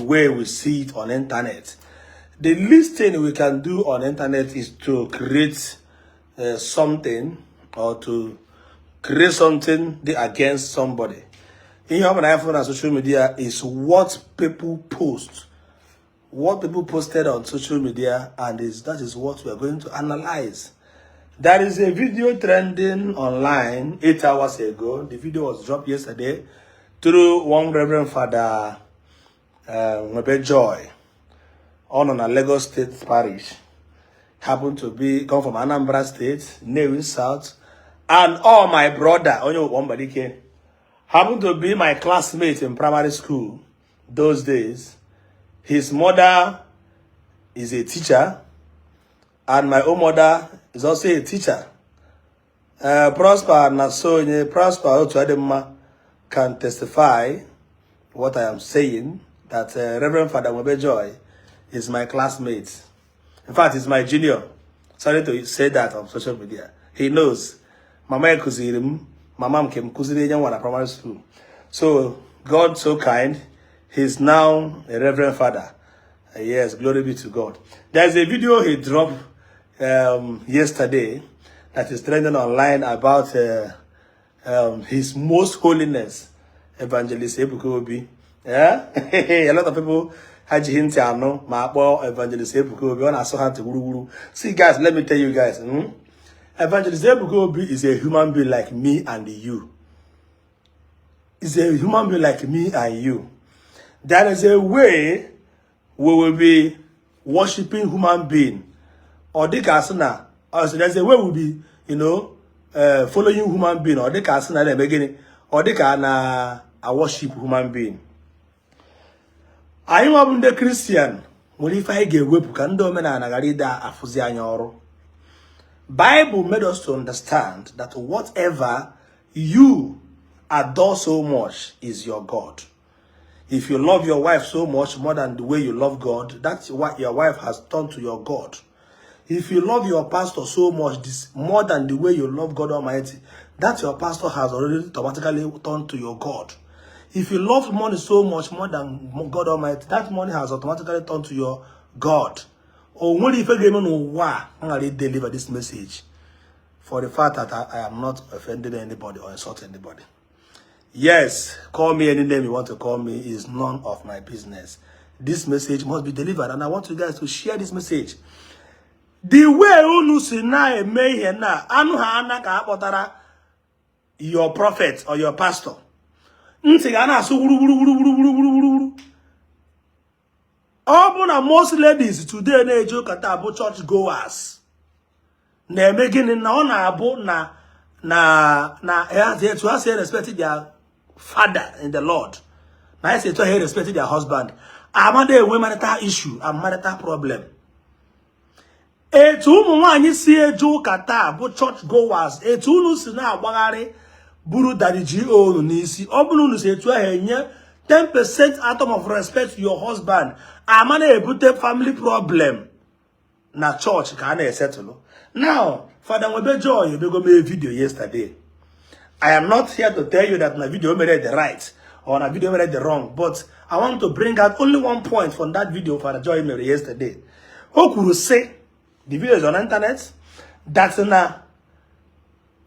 way we see it on internet. The least thing we can do on internet is to create something or to create something dị against somebody. Ihe ọ bụla anyị fụrụ na social media is what people post, what people posted on social media, and is that is what we are going to analyze. There is a video trending online 8 hours ago. The video was dropped yesterday through one Reverend Father Nwebe Joy on a Lagos State parish. Happened to be come from Anambra State, Nnewi South, and all my brother, Onye Wambadike, happened to be my classmate in primary school those days. His mother is a teacher, and my own mother is also a teacher. Prosper Nasonye, Prosper Otuadema can testify what I am saying, that Reverend Father Nwebe Joy is my classmate. In fact, he's my junior. Sorry to say that on social media. He knows. Mama kụziri m, mama m kem kụziri nye nwa na primary school. So, God so kind, he's now a reverend father. Yes, glory be to God. There's a video he dropped yesterday that is trending online about His Most Holiness, Evangelist Ebuka Obi. Yeah? A lot of people ha jighị ntị anụ ma akpọ Evangelist Ebuka Obi, ọ na-asụ ha ntị wuruwuru. See guys, let me tell you guys. Evangelist Ebuka Obi is a human being like me and you. Is a human being like me and you. There is a way we will be worshiping human being. Or dịka asị na, or so there's a way we'll be, following human being. Or dịka asị na na-eme gịnị? Or dịka na a worship human being. Anyị nwa bụ ndị Christian nwere ife anyị ga-ewepụ ka ndị omenala ghara ịda afụzi anyị ọrụ. Bible made us to understand that whatever you adore so much is your God. If you love your wife so much more than the way you love God, that's what your wife has turned to your God. If you love your pastor so much, this more than the way you love God Almighty, that your pastor has already automatically turned to your God. If you love money so much more than God Almighty, that money has automatically turned to your God. O nwere ife ga-eme n'ụwa a m ghara deliver this message for the fact that I am not offending anybody or insulting anybody. Yes, call me any name you want to call me, is none of my business. This message must be delivered, and I want you guys to share this message. The way unu si na-eme ihe na anụ ha ana ka a kpọtara your prophet or your pastor. Ntị ga na-asụ wuru wuru wuru wuru wuru wuru wuru wuru. Ọ bụ na most ladies today na-eje ụka taa bụ church goers na-eme gịnị na ọ na-abụ na na na etu ha si respect their father in the Lord na ha si etu ha respect their husband, amada enwe marital issue and marital problem. Etu ụmụ nwaanyị si eje ụka taa bụ church goers, etu unu si na-agbagharị buru Daddy G.O. unu n'isi, ọ bụrụ unu si etu ahụ enye 10% atom of respect to your husband, ama na-ebute family problem na church ka a na-esetụlụ. Now, Father Nwebe Joy emego mee video yesterday. I am not here to tell you that my video mere the right or na video mere the wrong, but I want to bring out only one point from that video Father Joy mere yesterday. O kwuru sị, the video is on internet, that na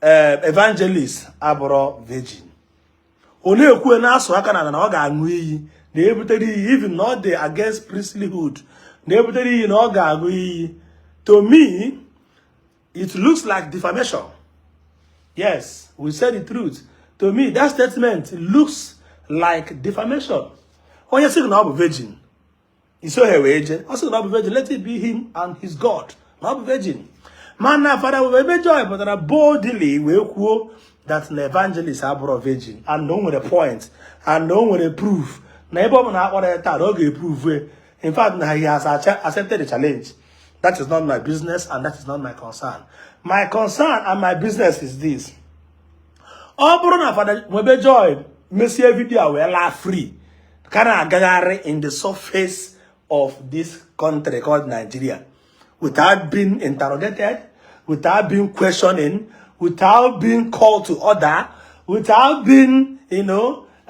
evangelist abụrụ virgin. Ọ na-ekwu na-asụ aka na na ọ ga-aṅụ iyi na ebutere iyi, even na ọ dị against priesthood, na ebutere iyi na ọ ga-aṅụ iyi. To me, it looks like defamation. Yes, we said the truth. To me, that statement looks like defamation. Onye sị na ọ bụ virgin, isoghị wee jee, ọ sị na ọ bụ virgin, let it be him and his God na ọ bụ virgin. Mana Father Nwebe Joy pụtara boldly wee kwuo that na evangelist abụrụ virgin, and na o nwere point and na o nwere proof na ebe ọ bụ na akpọrọ ya taa na ọ ga-eprove. In fact, na he has accepted the challenge. That is not my business and that is not my concern. My concern and my business is this: Ọ bụrụ na Father Nwebe Joy mesie video a wee laa free ka na-agagharị in the surface of this country called Nigeria without being interrogated, without being questioning, without being called to order, without being,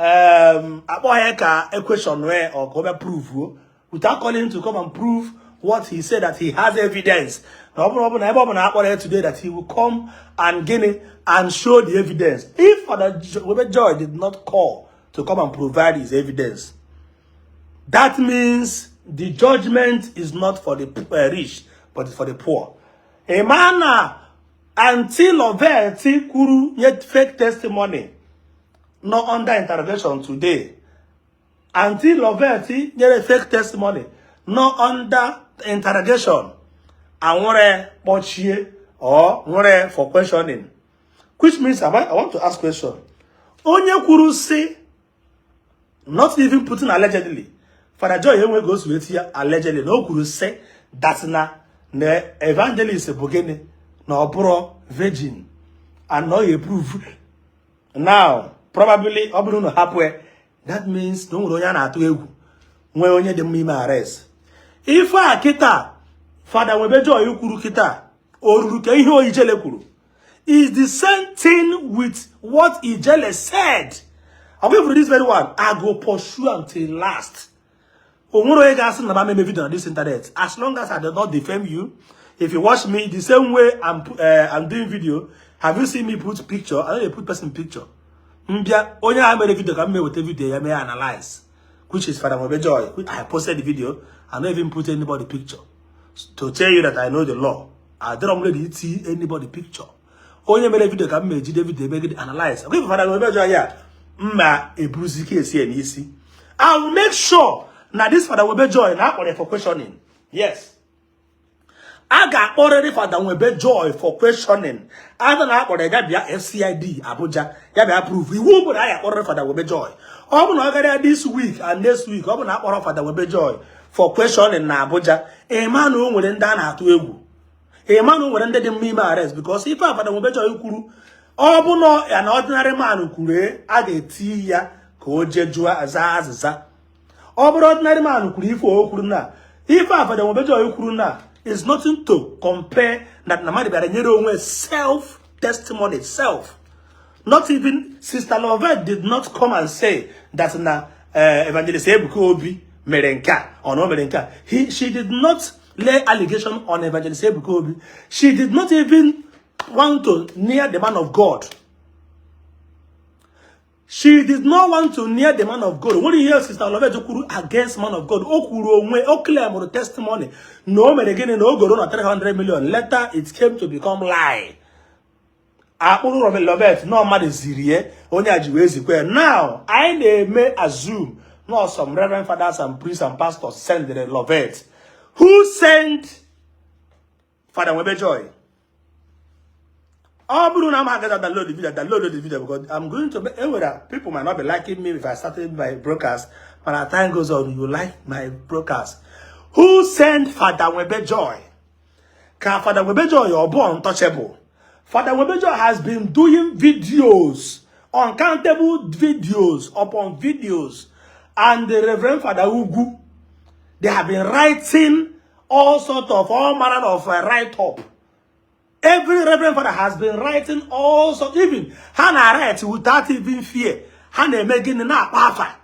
Akpọghị ka e question wee or ka ọ bịa prove, without calling him to come and prove what he said, that he has evidence, na ọ bụrụ na ebe ọ bụ na akpọrọ ya today, that he will come and gịnị, and show the evidence. If Father Nwebe Joy did not call to come and provide his evidence, that means the judgment is not for the rich, but it's for the poor. A man na Aunty Lovett kwuru nye fake testimony, not under interrogation today. Aunty Lovett nyere fake testimony, not under interrogation. Anwere kpọchie or nwere for questioning. Which means I want to ask question. Onye kwuru si, not even putting allegedly, Father Joy enweghị osu wee tinye allegedly, na o kwuru sị that na evangelist bụ gịnị, na ọ bụrụ virgin and na ọ ga-eprove. Now, probably ọ bụrụ na hapụ ya, that means na o nwere onye a na-atụ egwu, nwee onye dị mma ime arrest. Ife a kịta Fada Nwebe Joy kwuru kịta, o ruru ka ihe Ijele kwuru, is the same thing with what Ijele said. I'm going for this very one. I go pursue until last. O nwere onye ga-asị na m eme video na this internet. As long as I do not defame you, if you watch me the same way I'm doing video, have you seen me put picture? I don't put person picture. Mbịa onye a mere video ka m meweta video ya mee analyze, which is Father Nwebe Joy. I posted the video. I don't even put anybody picture to tell you that I know the law. I don't really see anybody picture. Onye mere video ka m ejide video eme analyze. Okay, Father Nwebe Joy ya mma eburuzi case ya n'isi. I will make sure na this Father Nwebe Joy na akpọrọ for questioning. Yes. A ga-akpọrịrị Fada Nwebe Joy for questioning. Ada na akpọrọ ya bịa FCID Abuja, ya bịa prove. Iwu bụ na a ga-akpọrịrị Fada Nwebe Joy. Ọ bụ na ọ gara this week and next week, ọ bụ na akpọrọ Fada Nwebe Joy for questioning na Abuja, ịma na o nwere ndị a na-atụ egwu, ịma na o nwere ndị dị mma ime arrest, because ife a Fada Nwebe Joy kwuru, ọ bụ na ya na ordinary man kwuru, a ga-eti ya ka o jee jụọ zaa azịza. Ọ bụrụ ordinary man kwuru ife o kwuru, na ife a Fada Nwebe Joy kwuru na is nothing to compare that na mmadụ bịara nyere onwe self testimony, self. Not even Sister Lovett did not come and say that na Evangelist Ebuka Obi mere nke a or no mere nke a. He she did not lay allegation on Evangelist Ebuka Obi. She did not even want to near the man of God. She did not want to near the man of God. Nwere ihe Sister Lovett kwuru against man of God? O kwuru onwe o claimụrụ testimony na o mere gịnị, na o goro na 300 million. Later it came to become lie. Akpụrụ Robert Lovett nọ mmadụ ziri ya, onye a ji wee zikwa ya. Now anyị na-eme assume no, some reverend fathers and priests and pastors send the Lovett. Who sent Father Nwebe Joy? Ọ bụrụ na m agaghị download the video, download the video, because I'm going to enwere people might not be liking me if I started my broadcast, but as time goes on, you like my broadcast. Who sent Father Nwebe Joy? Ka Father Nwebe Joy ọ bụ untouchable? Father Nwebe Joy has been doing videos, uncountable videos upon videos, and the Reverend Father Ugwu, they have been writing all sort of all manner of write-up. Every reverend father has been writing all sorts, even ha na write without even fear. Ha na-eme gịnị, na-akpa afa.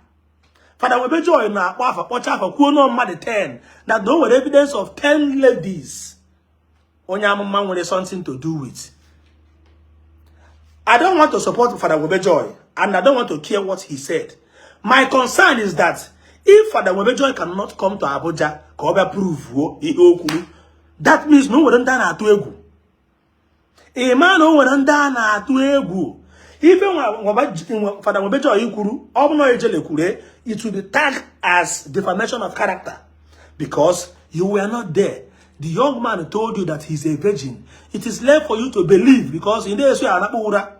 Father Nwebe Joy na-akpọ afa, kpọcha afa, kwuo nọ mmadụ 10, that no nwere evidence of 10 ladies onye amụma nwere something to do with. I don't want to support Father Nwebe Joy, and I don't want to care what he said. My concern is that if Father Nwebe Joy cannot come to Abuja ka ọ bịa prove ihe o kwuru, that means na o nwere ndị a na-atụ egwu. Ịma na o nwere ndị a na-atụ egwu. Ife Father Nwebe Joy kwuru, ọ bụ na Ijele kwuru, it will be tagged as defamation of character because you were not there. The young man told you that he's a virgin. It is left for you to believe, because ị na-eso ya anakpọ ụra.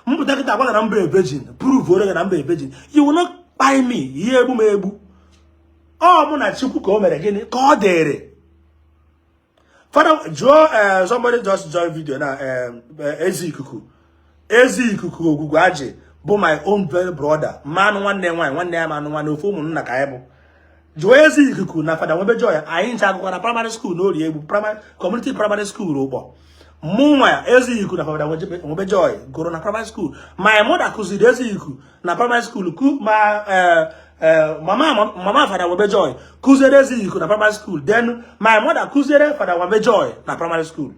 Mpụta kịta agwa na mba a virgin, prove ore na mba a virgin. You will not buy me. Ihe egbu m egbu. Ọ mụ na Chukwu ka o mere gịnị ka ọ dịrị. Father jụọ, somebody just join video na Ezi Ikuku. Ezi Ikuku Ogwugwu Aji bụ my own very brother. Mmanụ nwanne nwaanyị, nwanne ya manụ nwanne, ofu ụmụnna ka anyị bụ. Jụọ Ezi Ikuku na Fada Nwebe Joy, anyị ncha agụkwa na primary school n'Orie Egbu primary community primary school Ụkpọ. Mụnwa Ezeiku na Fada Nwebe Joy gụrụ na primary school. My mother kụziri Ezeiku na primary school, ku ma mama Fada Nwebe Joy kụziere Ezeiku na primary school. Then my mother kụziere Fada Nwebe Joy na primary school,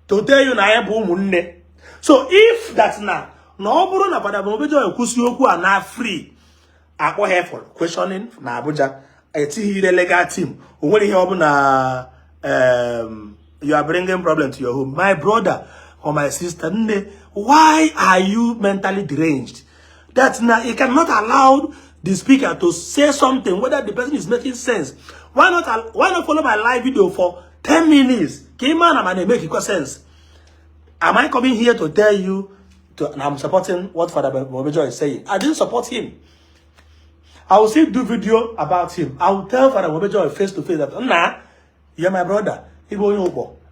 to tell you na anyị bụ ụmụnne. So if that na ọ bụrụ na Fada Nwebe Joy kwụsị okwu a na free, akpọ ha for questioning na Abuja, etighi ire legal team, o nwere ihe ọ bụla. You are bringing problem to your home, my brother or my sister. Nne, why are you mentally deranged that now you cannot allow the speaker to say something, whether the person is making sense? Why not follow my live video for 10 minutes ka ị maa na ma na-emeke sense? Am I coming here to tell you to, and I'm supporting what Father Mobejo is saying? I didn't support him. I will still do video about him. I will tell Father Mobejo face to face that, "Nah, you're my brother.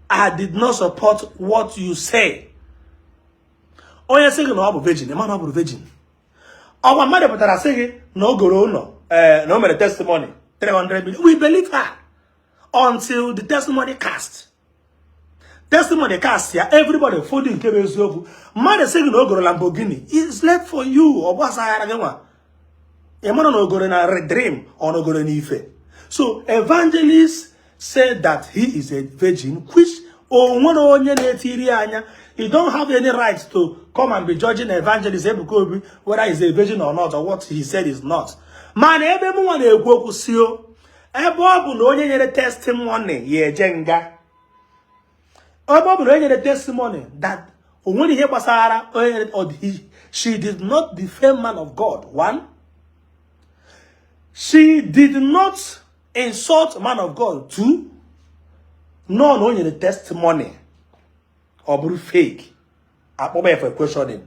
I did not support what you say." Onye sị gị na ọ bụ virgin, ịma na ọ bụrụ virgin. Ọgwa mmadụ pụtara sị gị na o goro ụlọ, ee, na o mere testimony 300 million. We believe her until the testimony cast. Testimony cast ya, everybody fold nke bụ eziokwu. Mmadụ sị gị na o goro Lamborghini, it's left for you. Ọ gbasara gị nwa. Ị mara na ogoro na dream or na ogoro n'ife. So evangelist said that he is a virgin, which o nwere onye na-etiri anya. You don't have any right to come and be judging evangelist Ebuka Obi, whether he's a virgin or not, or what he said is not. Mana ebe mụnwa na-ekwu okwu si o, ebe ọ bụ na onye nyere testimony ya eje nga, ebe ọ bụ na onye nyere testimony that o nwere ihe gbasara onye nyere, or she did not defame man of God. One, she did not insult man of God. Two, no, na o nyere testimony, ọ bụrụ fake, akpọba ya for questioning,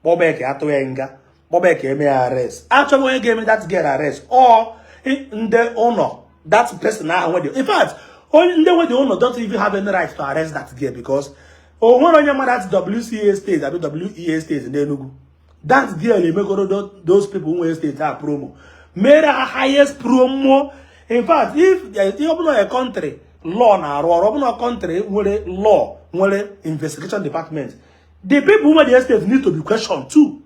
kpọba ya ka atụ ya nga, kpọba ya ka eme ya arrest. Achọghị onye ga-eme that girl arrest or ndị ụlọ that person ahụ nwe. In fact, onye ndị nwe the ụlọ don't even have any right to arrest that girl, because o nwere onye ma that WCA estate abi WEA estate n'Enugu. That girl emegoro those people nwe estate a promo, mere ha highest promo. In fact, if ihe ọbụla a country law na-arụ ọrụ, ọbụla country nwere law, nwere investigation department, the people nwe the estate need to be questioned too,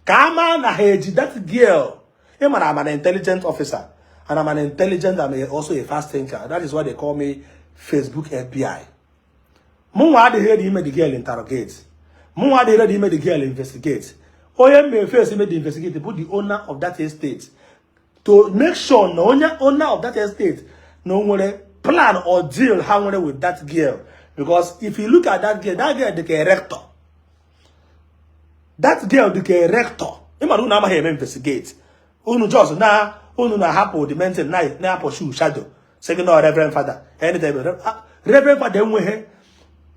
ka ama na ha eji that girl. Ị mara, I'm an intelligent officer and I'm an intelligent, I'm also a fast thinker. That is why they call me Facebook FBI. Mụnwa adịghị ready ime the girl interrogate. Mụnwa adịghị ready ime the girl investigate. Onye mme face ime the investigate bụ the owner of that estate, to make sure na onye owner of that estate na o nwere plan or deal ha nwere with that girl. Because if you look at that girl, that girl dị ka a rector. That girl dị ka a rector. Ịmara unu amaghị eme investigate. Unu just na unu na-ahapụ the main thing, na na-apụshu shadow, sị gị na reverend father anytime. Reverend father enweghị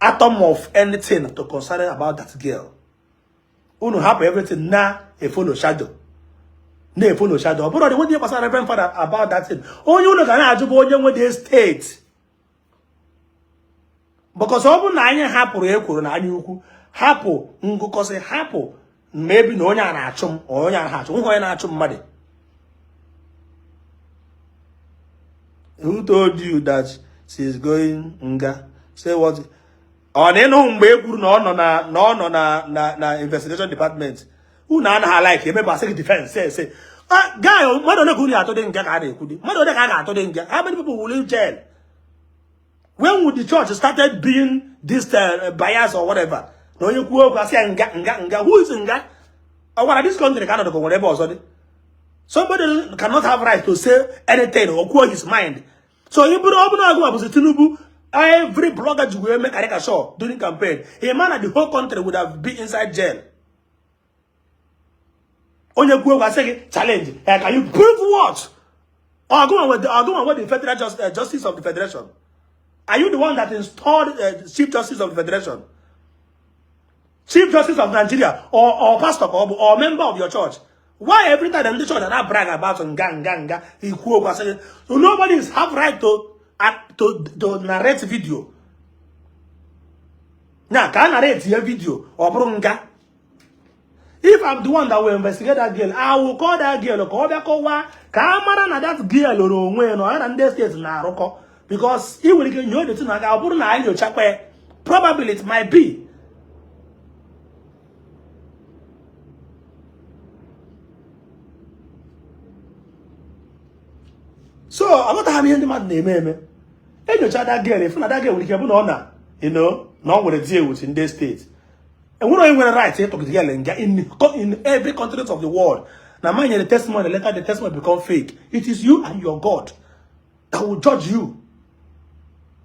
atom of anything to concern about that girl. Unu hapụ everything na efollow shadow, na-efollow shadow. Ọ bụrụ na enweghị ihe gbasara reverend father about that thing, onye unu ga na-ajụ bụ onye nwe the estate, because ọ bụrụ na anyị hapụrụ ekworo na anya ukwu, hapụ ngụkọsị, hapụ maybe na onye a na-achụ m, onye a na-achụ nwa, onye na-achụ mmadụ. Who told you that she is going nga? Say what? Ọ na ịnụ mgbe e kwuru na ọ nọ na na ọ nọ na investigation department. Unu anaghị like emebe asị gị defense say say. Guy, mmadụ ole ka unu atụ dị nga ka a na-ekwu dị? Mmadụ ole ka a ga-atụ dị nga? How many people will leave jail? When would the church started being this bias or whatever? Na onye kwuo okwu asị ya nga, nga, nga. Who is nga? Ọ gwara this country ka anọdụ ka nwere ebe ọzọ dị. Somebody cannot have right to say anything or kwuo his mind. So ị bụrụ ọ bụrụ agụ bụzi Tinubu, every blogger ji wee make caricature during campaign, a man that the whole country would have been inside jail. Onye kwuo okwu asị gị challenge. Can you prove what? Ọgụnwa the federal justice of the federation. Are you the one that installed Chief Justice of the Federation? Chief Justice of Nigeria or pastor or member of your church? Why every time the church and brag about nga, nga, nga, ikwu okwu asị gị? So nobody is have right to narrate video. Now, ka a narrate your video ọ bụrụ nga? If I'm the one that will investigate that girl, I will call that girl ka ọ bịa kọwaa, ka a mara na that girl lụrụ onwe ya na ya na ndị state na-arụkọ, because ị nwere ike nyoo detu na aga. Ọ bụrụ na anyị nyochakwa ya, Probably it might be. So aghọtaghị m ihe ndị mmadụ na-eme eme. Enyocha that girl, ịfụ na that girl nwere ike bụ na ọ na na ọ nwere deal with ndị state. Enwere onye nwere right ịtụgide girl nga in every continent of the world. Na man nyere testimony, later the testimony become fake. It is you and your God that will judge you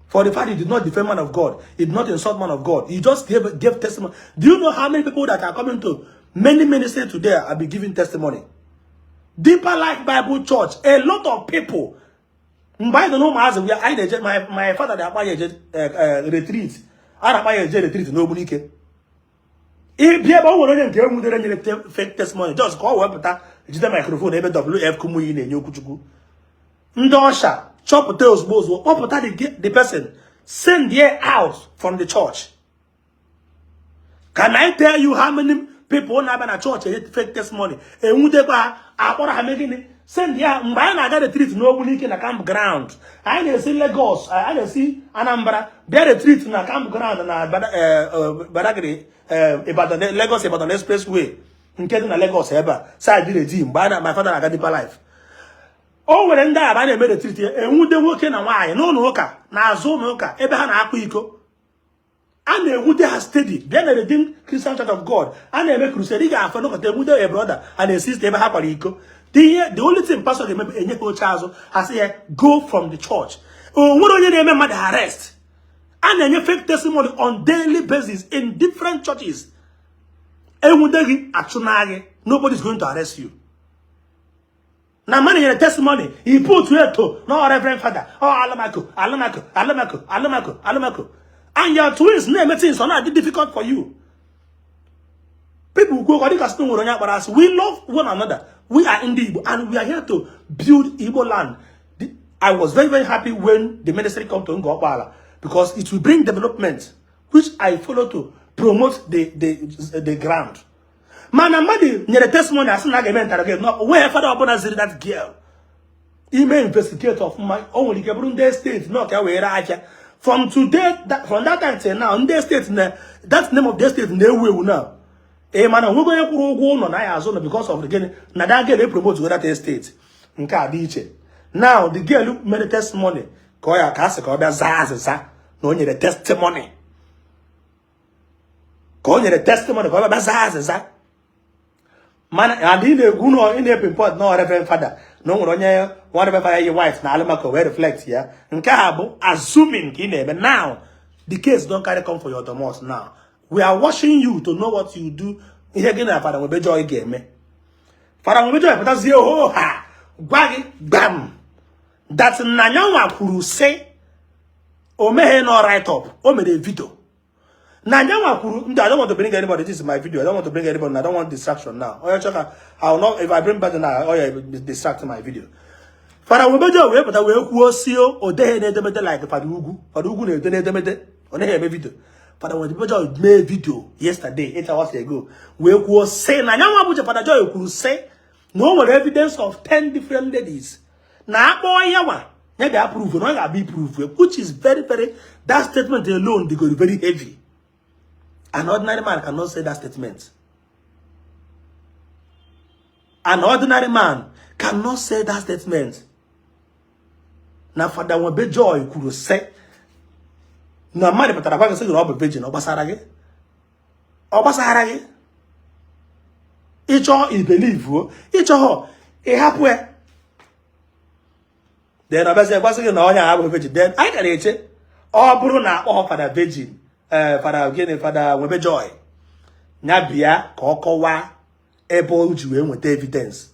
for the fact you did not defend man of God. You did not insult man of God. You just gave testimony. Do you know how many people that are coming to many ministries today are be giving testimony? Deeper Life Bible Church, a lot of people. Mgbe anyị nọ n'ụmụazị, anyị na-eje, my father na-akpa ya eje retreat. A na-akpa ya eje retreat n'Ogbunike. Ịbịa ebe o nwere onye nke enwudere nyere fake testimony just ka ọ wepụta jide microphone ebe WF Kumuyi na-enye okwuchukwu. Ndị usher chọpụta ozugbo ozugbo kpọpụta the person, send her out from the church. Can I tell you how many people na-abịa na church enye fake testimony, enwudekwa ha, akpọrọ ha mee gịnị, send ya. Mgbe anyị na-aga retreat n'Ogbunike na campground, anyị na-esi Lagos, anyị na-esi Anambra bịa retreat na campground na Badagry, Ibadan, Lagos Ibadan Expressway nke dị na Lagos ebe a side redi. Mgbe a my father na-aga Deeper Life, o nwere ndị aba na-eme retreat, enwude nwoke na nwaanyị n'ụlọ ụka, n'azụ ụlọ ụka ebe ha na-akwa iko. A na-enwude ha steady. Bịa na Redeemed Christian Church of God, a na-eme crusade, ị ga-afọ nọkọta enwude a brother and a sister ebe ha kwara iko. The only thing pastor ga-eme, enye ha oche azụ, ha sị ya go from the church. O nwere onye na-eme mmadụ arrest? A na-enye fake testimony on daily basis in different churches. Enwude gị, achụna gị. Nobody is going to arrest you. Na mmadụ nyere testimony, he put eto no reverend father, oh, alamako alamako alamako alamako alamako, and your twins na-eme things ọ na-adị difficult for you. People go dịka sị nwere onye akpara asị. We love one another. We are ndị Igbo and we are here to build Igbo land. I was very, very happy when the ministry come to Ngor Okpala because it will bring development, which I follow to promote the ground. Mana mmadụ nyere testimony, asị na a ga-eme interrogate na onweghị fada ọbụla ziri that girl ime investigate ọfụma. O nwere ike bụrụ ndị state na ọka were ahịa. From today that, from that time till now, ndị state na that name of the state na-ewu ewu now. Ee, mana onwego onye kwụrụ ụgwọ ụlọ na ya azụ ụlọ because of the gịnị na that girl promote that estate. Nke a dị iche. Now the girl mere testimony ka ọ ya ka a sị ka ọ bịa zaa azịza na o nyere testimony, ka o nyere testimony ka ọ bịa zaa azịza. Mana adị na-egwu na ị na-epinpoint na reverend father, na o nwere onye nwa reverend father yi white na alụmako wee reflect ya. Nke a bụ assuming ka ị na-eme. Now the case don carry come for your domot. Now we are watching you to know what you do. Ihe gị na Fada Nwebe Joy ga-eme. Fada Nwebe Joy pụtazie ho ha gwa gị gbam that na nyanwa kwuru sị o meghe no write up, o mere video na nyanwa kwuru ndị. I don't want to bring anybody. This is my video. I don't want to bring anybody. I don't want distraction now. Oya chọka, I will not. If I bring back now, oya distract my video. Fada Nwebe Joy wee pụta wee kwuo si o deghe n'edemede like Fada Ugwu. Fada Ugwu na-ede n'edemede, ọ naghị eme video. Fada Nwebe Joy mee video yesterday, 8 hours ago, wee kwuo sị na nyanwa bụ Fada Joy kwuru sị na o nwere evidence of 10 different ladies na akpọ ya nwa ya ga prove na ọ ga-abịa prove, which is very, very, that statement alone dey go very heavy. An ordinary man cannot say that statement. An ordinary man cannot say that statement. Na Fada Nwebe Joy kwuru sị na mmadụ pụtara gwa gị sị gị na ọ bụ virgin, ọ gbasara gị? Ọ gbasara gị? Ịchọọ ibelieve, ịchọghọ ịhapụ ya. Then ọbịazie gwasị gị na onye a abụghị virgin. Then anyị ka na-eche, ọ bụrụ na akpọ Fada virgin, ee, Fada gịnị, Fada Nwebe Joy ya bịa ka ọ kọwaa ebe o ji wee nweta evidence.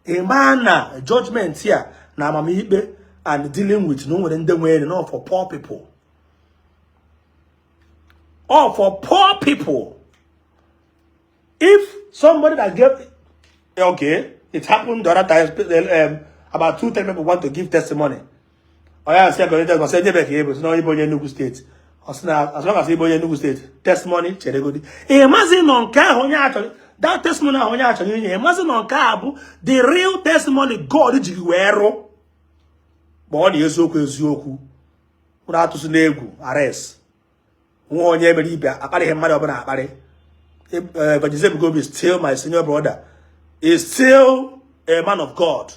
Ị maa na judgment ya na amamikpe and dealing with na o nwere ndị nwere not for poor people, or for poor people. If somebody that gave, okay, it happened the other time, about 2, 3 people want to give testimony. Oh yeah, say go tell say nyebe ka ebo na onye onye Enugu State. Ọ sị na as long as ịbụ onye Enugu State, testimony chere godi. Ị mazi nọ nke ahụ onye achọrọ that testimony ahụ onye achọrọ inye, ị mazi nọ nke a bụ the real testimony God jiri wee rụ. Ma ọ na eziokwu eziokwu. Ụrụ atụsị n'egwu arrest. Nwa onye mere ibe akparịghị mmadụ ọbụla akparị. Evangelist Ebuka Obi is still my senior brother, is still a man of God.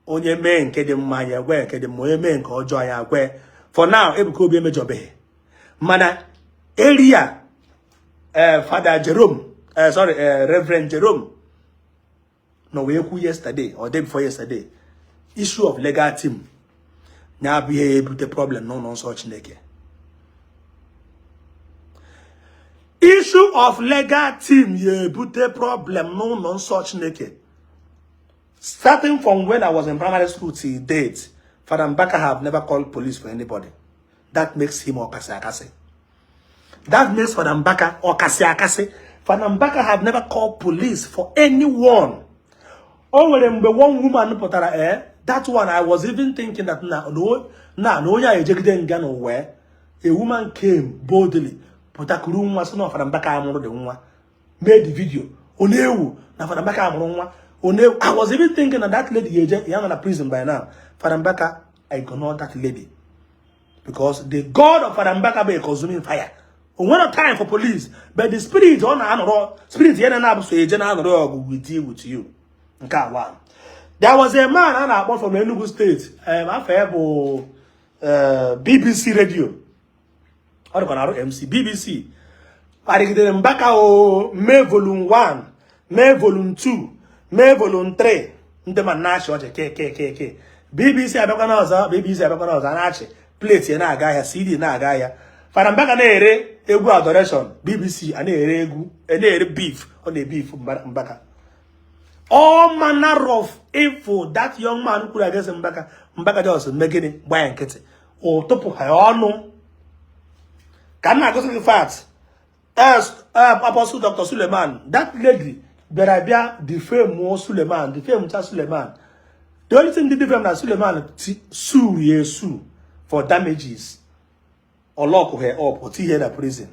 Onye mee nke dị mma, anyị egwe nke dị mma. Onye mee nke ọjọọ, anyị agwe. For now, Ebuka Obi emejọbeghị, mana area Father Jerome, sorry, Reverend Jerome nọ wee kwu yesterday or day before yesterday, issue of legal team ya bụ ihe ebute problem n'ụlọ nsọ Chineke. Issue of legal team ya ebute problem n'ụlọ nsọ Chineke. Starting from when I was in primary school till date, Father Mbaka have never called police for anybody. That makes him ọkasị akasị. That makes Father Mbaka ọkasị akasị. Father Mbaka have never called police for anyone. O nwere mgbe one woman pụtara, that one, I was even thinking that na onye a ejegide nga n'ụwa. A woman came boldly, pụtakuru nwa, sị na Father Mbaka amụrụ dị nwa, made the video, ọ na-ewu na Father Mbaka amụrụ nwa, ọ na-ewu. I was even thinking that that lady eje ya nọ na prison by now. Father Mbaka ignored that lady because the God of Father Mbaka bụ a consuming fire. O nwere time for police, but the spirit ọ na-anọrọ, spirit ya na-abụ so eje na-anọrọ ọgụ will deal with you. Nke a one. There was a man a na-akpọ from Enugu State, afọ ya bụ BBC Radio, ọ dịkwa na arụ MC BBC, kparịgidere Mbaka o mee volume 1, mee volume 2, mee volume 3. Ndị ma na-achị ọchị ke ke ke ke. BBC abịakwana ọzọ, BBC abịakwana ọzọ, na-achị plate ya na-aga ahịa, CD na-aga ahịa. Fada Mbaka na-ere egwu adoration, BBC a na-ere egwu, na-ere beef, ọ na-ebeef Mbaka. All manner of evil that young man kwuru against Mbaka, Mbaka just mee gịnị? Gba ya nkịtị, o tụpụ ha ọnụ. Ka m na-agụsị gị fact, Apostle Dr. Suleman, that lady bịara bịa defame Suleman, defame cha Suleman. The only thing dị defame na Suleman sue ya sue for damages or lock her up or tinye na prison.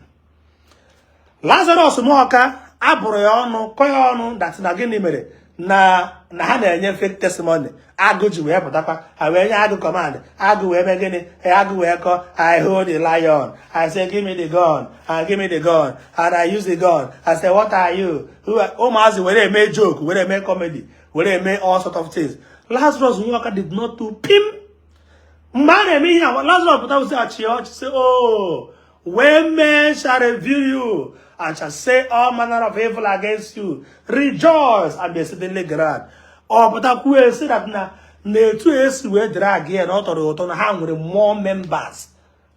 Lazarus Muoka abụrụ ya ọnụ, kọ ya ọnụ that na gịnị mere na ha na-enye fake testimony. Agụ ji wee pụtakwa, ha wee nye agụ command, agụ wee mee gịnị? Agụ wee kọ, "I hold the lion, I say give me the gun, and give me the gun, and I use the gun, I say what are you?" Ụmụazị were eme joke, were eme comedy, were eme all sort of things. Lazarus Muoka did not do pim. Mgbe a na-eme ihe a, Lazarus pụta sị achị ọchị, sị, "Oh, when men shall revile you and shall say all manner of evil against you, rejoice and be exceedingly glad." Ọ pụta kwuo sị that na etu esi wee drag ya na ọ tọrọ ụtọ, na ha nwere more members,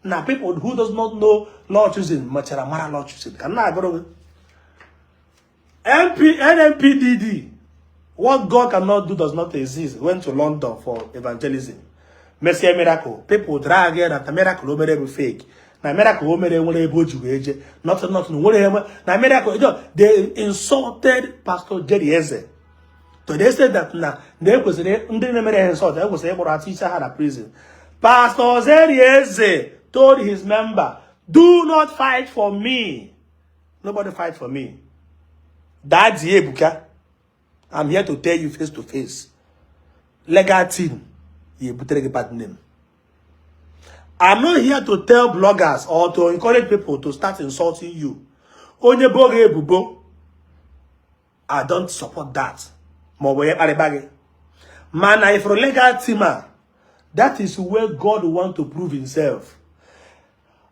na people who does not know Lord Chosen mechara mara Lord Chosen. Ka m na-agụrụ gị MP, NMPDD, what God cannot do does not exist, went to London for evangelism, mesie miracle. People drag ya na miracle o mere bụ fake, na miracle o mere nwere ebe o ji wee je, nothing, nothing nwere ebe na miracle. They insulted Pastor Jerry Eze to they said that na ekwesịrị ndị na-emere ya insult ekwesịrị ịkpọrọ atụ isi ha na prison. Pastor Jerry Eze told his member, "Do not fight for me. Nobody fight for me." Daddy Ebuka, I'm here to tell you face to face, legal team ya ebutere gị bad name. I'm not here to tell bloggers or to encourage people to start insulting you. Onye bo gị ebubo, I don't support that. Ma ọ bụ onye kparịba gị. Mana if legal team a, that is where God want to prove himself.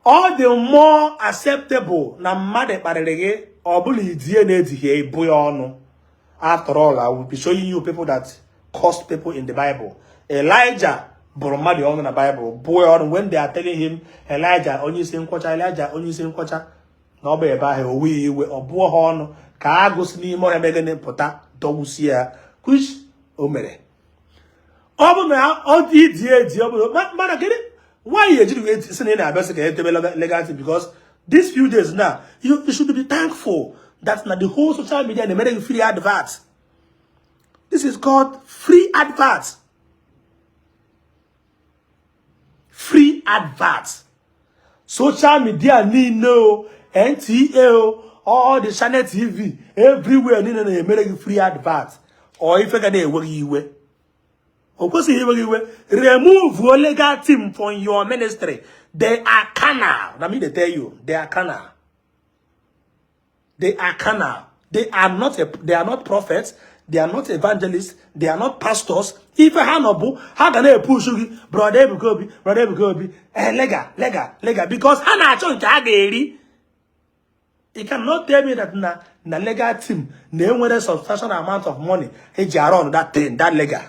All the more acceptable na mmadụ kparịrị gị, ọ bụla idie na-edighi ebu ya ọnụ. After all, I will be showing you people that cursed people in the Bible. Elijah bụrụ mmadụ ọnụ na Bible, bụọ ya ọnụ when they are telling him, "Elijah onye isi nkwọcha, Elijah onye isi nkwọcha," na ọ bụ ebe ahụ owe iwe, ọ bụọ ha ọnụ ka agụ si n'ime ọhịa megịnị pụta dọgbusie ya, which o mere. Ọ bụ na ọ dị idi edi, ọ bụ mana gịnị why ejiri wee sị na ị na-abịa sị ka edebe legal team? Because these few days now, you should be thankful that na the whole social media na-emere gị free advert. This is called free advert. Free advert. Social media niile o, NTA o, all the channel TV everywhere niile na-emere gị free advert. Ọ ife ga na-ewe gị iwe. O kwesịghị iwe gị iwe. Remove legal team from your ministry. They are carnal. Na me dey tell you, they are carnal. They are carnal. They are not prophets. They are not evangelists. They are not pastors. Ife ha nọ bụ ha ga na-epushu gị, "Brother Ebuka Obi, Brother Ebuka Obi, eh, legal, legal, legal," because ha na-achọ nke ha ga-eri. You cannot tell me that na legal team na-enwere substantial amount of money eji arụ on that thing, that legal.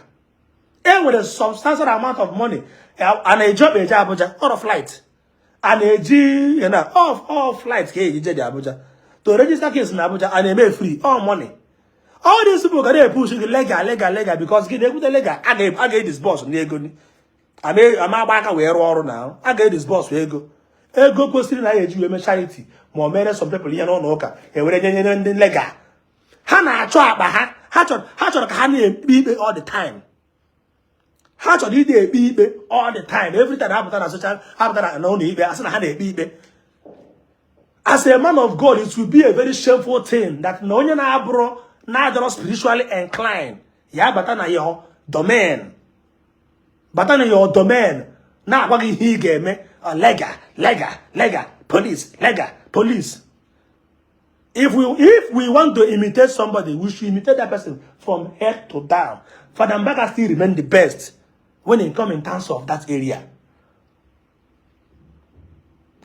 Enwere substantial amount of money a na-eji ọkpa eje Abuja or flight. A na-eji all flight ka eji je dị Abuja. To register case na Abuja, a na-eme free all money. All these people ga na-epush gị legal, legal, legal, because gị na-ekwute legal, a ga-edisburse n'ego ni. Ama agba aka wee rụọ ọrụ na a ga-edisburse ego. Ego kwesịrị na ya eji wee mee charity ma ọ mere some people ihe n'ụlọ ụka, ewere nye nye ndị legal. Ha na-achọ akpa ha. Ha chọrọ ka ha na-ekpe ikpe all the time. Ha chọrọ ịdị ekpe ikpe all the time. Every time ha pụtara na social, ha pụtara na ụlọ ikpe, asị na ha na-ekpe ikpe. As a man of God, it will be a very shameful thing that na onye na-abụrụ na-adọrọ spiritually inclined ya bata na your domain, bata na your domain na-agwa gị ihe ị ga-eme. Legal, legal, legal, police, legal, police. If we want to imitate somebody, we should imitate that person from head to down. Father Mbaka still remain the best when it come in terms of that area.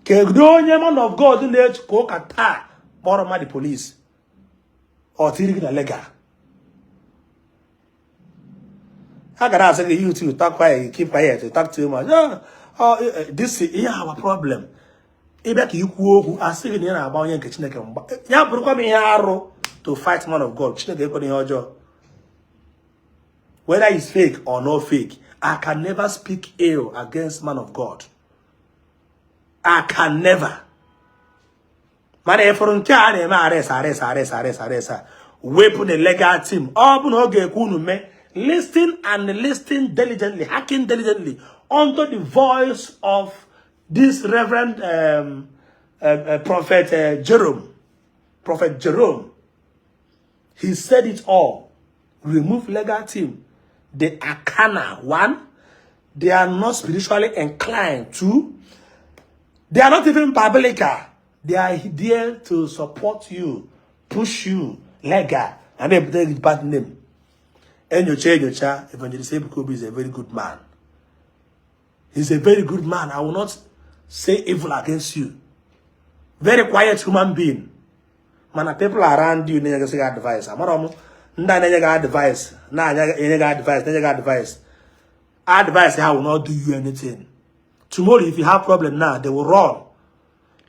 Kedu onye man of God na-eche ka ụka taa kpọrọ mmadụ police ọ tiri gị na legal? Ha gara asị gị, "You too talk quiet, keep quiet, you talk too much." Oh, this is our problem. Ịbịa ka ikwu okwu, asị gị na ị na-agba onye nke Chineke mgba. Ya bụrụkwa m ihe arụ to fight man of God. Chineke ekwena ihe ọjọọ. Whether it's fake or not fake, I can never speak ill against man of God. I can never. Mana ịfụrụ nke a na-eme arrest, arrest, arrest, arrest, arrest a, wepụ the legal team. Ọ bụ na ọ ga-ekwu unu mee, listen and listen diligently, hearken diligently unto the voice of this Reverend Prophet Jerome. Prophet Jerome. He said it all. Remove legal team. They are carnal. One, they are not spiritually inclined. Two, they are not even biblical. They are there to support you, push you, legal, and they put bad name. Enyocha enyocha, Evangelist Ebuka Obi is a very good man. He's a very good man. I will not say evil against you. Very quiet human being. Mana people around you na-enye gị advice. Amara m ndị a na-enye gị advice, na-enye gị advice, na-enye gị advice. Advice ha will not do you anything. Tomorrow, if you have problem now, they will run.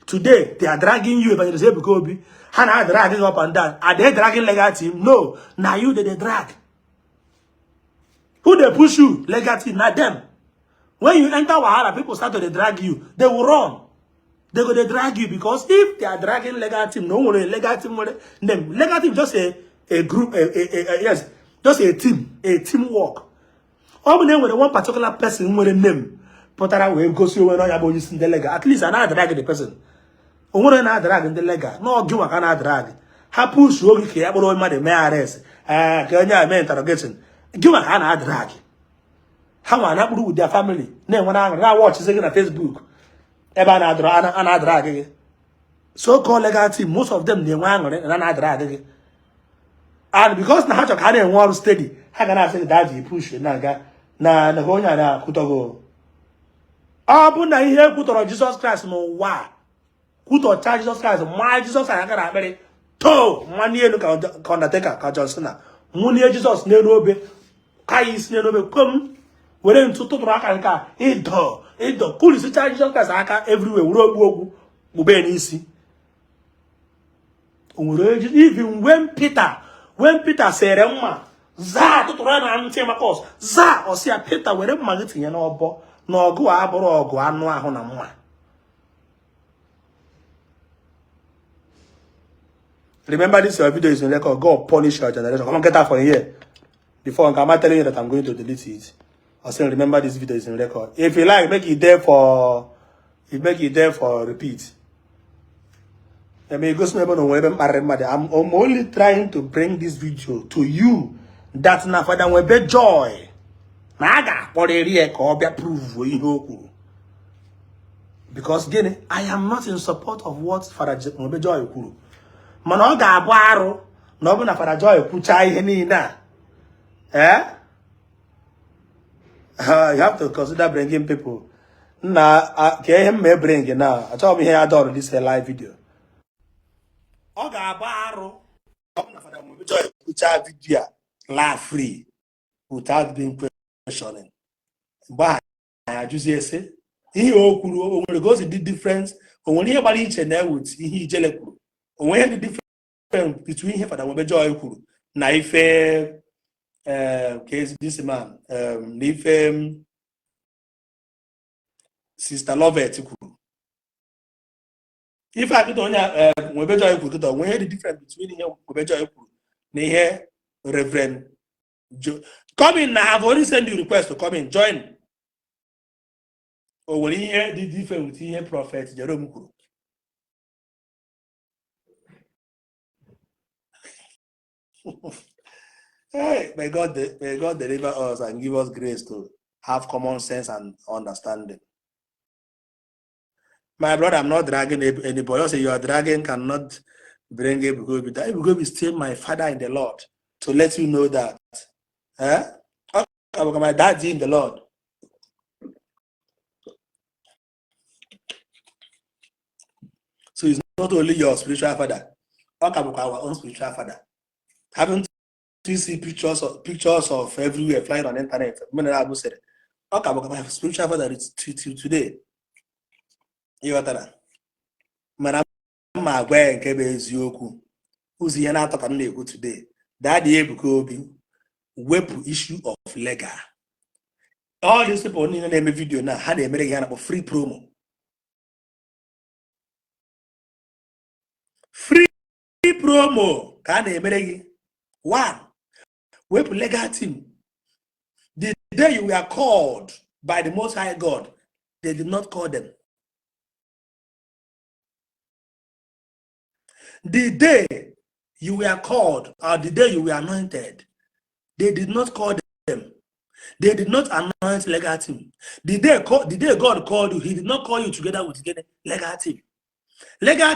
Today, they are dragging you, Evangelist Ebuka Obi. Ha na-drag you up and down. Are they dragging legal team? No. Now you, they drag. Who they push you? Legal team, not them. When you enter wahala, people start to dey drag you. They will run. They go they drag you, because if they are dragging legal team, no one legal team, them legal team just a group, a, yes, just a team, a teamwork. Ọ bụ na enwere one particular person nwere name pụtara wee gosi onwe na ya bụ onye isi ndị legal, at least a na-adrag the person. O nwere na-adrag ndị legal na ọgị nwa ka na-adrag ha push oge ka ya kpọrọ mmadụ mee arrest, ee, ka onye a mee interrogation. Gị nwa ka a na-adrag. Ha nwa na-akpụrụ with their family na-enwe aṅụrị na-awatchịzi gị na Facebook ebe a na-adrag gị. So called legal team, most of them na-enwe aṅụrị na na-adrag gị, and because na ha chọrọ ka ha na-enwe ọrụ steady, ha ga na-asị gị, "Daddy, push na-aga na onye a na-akwụtọgo." Ọ bụ na ihe kwutọrọ Jizọs Kraịst n'ụwa a, kwutọcha Jizọs Kraịst, maa Jizọs Kraịst aka na akpịrị, too mmanye elu ka Undertaker, ka John Cena nwụnie Jizọs n'elu obe, ka ya isi n'elu obe kom, were ntụ tụtụrụ aka nke a ịdọ ịdọ kulisicha Jizọs Kraịst aka everywhere, were okpu okwu kpube n'isi. O nwere even when Peter sere mma zaa tụtụrụ ya na ntị Makọs zaa, ọsị ya, "Peter, were mma gị tinye n'ọbọ, na ọgụ a abụrụ ọgụ anụ ahụ na mma." Remember, this your video is in record. God punish your generation. Come on, get out from here. Before I'm telling you that I'm going to delete it. I say, remember, this video is in record. If you like, make it there for, you make it there for repeat. I mean, go I'm only trying to bring this video to you that na Father Nwebe joy. Na a ga-akpọrịrị ya ka ọ bịa prove ihe o kwuru. Because gịnị? I am not in support of what Father Nwebe Joy kwuru. Mana ọ ga-abụ arụ na ọ bụ na Father Joy kwuchaa ihe niile a. Eh? You have to consider bringing people. Na ka ihe m ma bring now. Achọghị m ihe ya dọrọ this live video. Ọ ga-abụ arụ ọ bụ na Father Nwebe Joy kwuchaa video a laa free without being questioning. Mgbe ahụ anyị ajụzie sị ihe o kwuru o nwere ka o si dị different, o nwere ihe gbara iche na with ihe Ijele kwuru, o nwere ihe dị different between ihe Father Nwebe Joy kwuru na ife ka ezi this man na ife Sister Lovett kwuru. Ife akịta onye Nwebe Joy kwuru kịta, o nwere ihe dị different between ihe Nwebe Joy kwuru na ihe Reverend Jo. Come in na, have already send you request to come in, join. O nwere ihe dị different with ihe Prophet Jerome kwuru? Hey, may God deliver us and give us grace to have common sense and understanding. My brother, I'm not dragging anybody. Also, you are dragging cannot bring Ebuka Obi. Ebuka Obi is still my father in the Lord. To let you know that. Eh? My daddy in the Lord. So it's not only your spiritual father. Our own spiritual father. Haven't you seen pictures of everywhere flying on the internet? My spiritual father is till today. You got that? Mana mma agwa ya nke bụ eziokwu. Ụzọ ihe na-atọ ka m na-ekwu today. Daddy Ebuka Obi wepụ issue of legal. All these people niile na-eme video na ha na-emere gị ha na-akpọ free promo. Free promo ka a na-emere gị. One, wepụ legal team. The day you were called by the Most High God, they did not call them. The day you were called, or the day you were anointed, they did not call them. They did not anoint legal team. The day God called you, he did not call you together with the legal team. Legal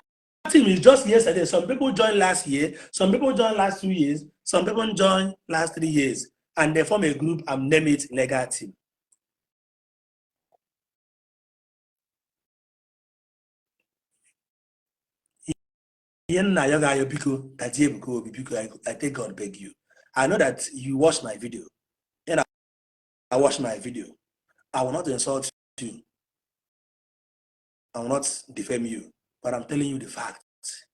team is just yesterday. Some people joined last year, some people joined last 2 years, some people joined last 3 years, and they form a group and name it legal team. I take God beg you. I know that you watch my video. And I watch my video. I will not insult you. I will not defame you. But I'm telling you the fact,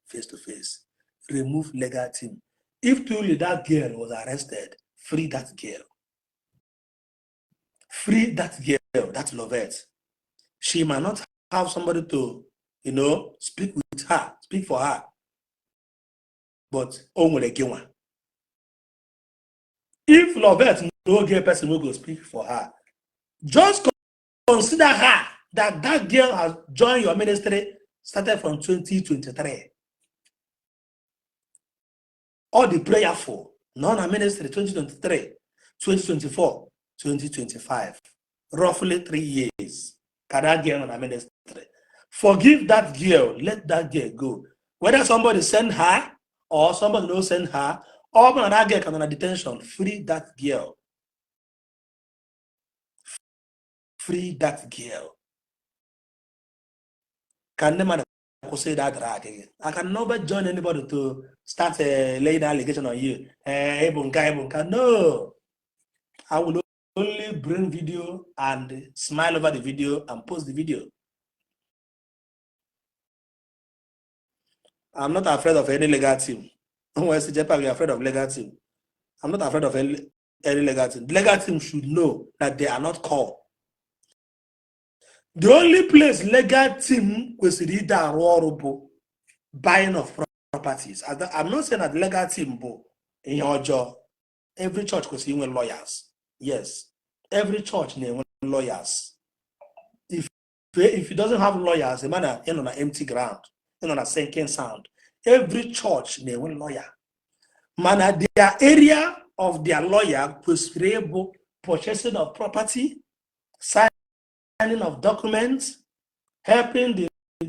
face to face. Remove legal team. If truly that girl was arrested, free that girl. Free that girl, that Lovett. She might not have somebody to, you know, speak with her, speak for her. But if Lovett no get person who go speak for her, just consider her that girl has joined your ministry started from 2023. All the prayerful, non ministry 2023, 2024, 2025, roughly 3 years. Can that girl on a ministry? Forgive that girl, let that girl go. Whether somebody send her or somebody don't send her, or that girl can on a detention, free that girl. Free that girl. Can the man say that drag? I can never join anybody to start laying allegation on you. No. I will only bring video and smile over the video and post the video. I'm not afraid of any legal team. Japan, you're afraid of legal team. I'm not afraid of any legal team. The legal team should know that they are not called. The only place legal team kwesịrị ide arụ ọrụ bụ buying of properties. I'm not saying that legal team bụ ihe ọjọọ. Every church kwesịrị inwe lawyers. Yes, every church na-enwe lawyers. If it doesn't have lawyers, a man na empty ground, on a sinking sound. Every church na-enwe lawyer. Mana their area of their lawyer kwesịrị ịbụ Purchasing of property, signing of documents, helping the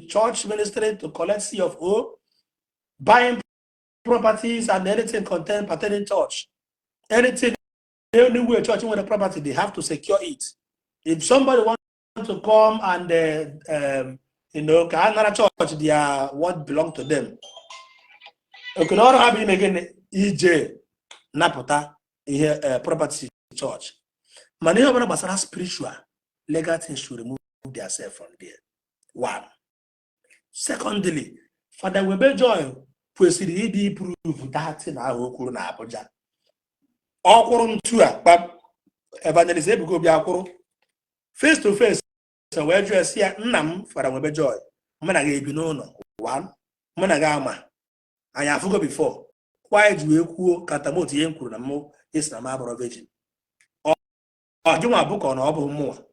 church ministry to collect C of O, buying properties and anything content pertaining church. Anything, anywhere church with a property, they have to secure it. If somebody wants to come and ka a nara church their what belong to them. Okay, na ọrụ ha bụ ime gịnị? Ije napụta ihe property church. Mana ihe ọbụla gbasara spiritual, legal things should remove themselves from there. One. Secondly, Father Nwebe Joy kwesịrị ịdị prove that thing ahụ o kwuru na Abuja. Ọ kwụrụ ntu a kpam Evangelist Ebuka Obi akwụrụ face to face wee jụọ sị ya, "Nna m, Father Nwebe Joy, mụ na gị ebi n'ụlọ, one, mụ na gị ama anyị afụgo before, why ji wee kwuo katamotu ihe m kwuru na mụ esi na m abụrụ virgin? Ọ gị nwa bụ ka ọ na ọ bụ mmụọ?"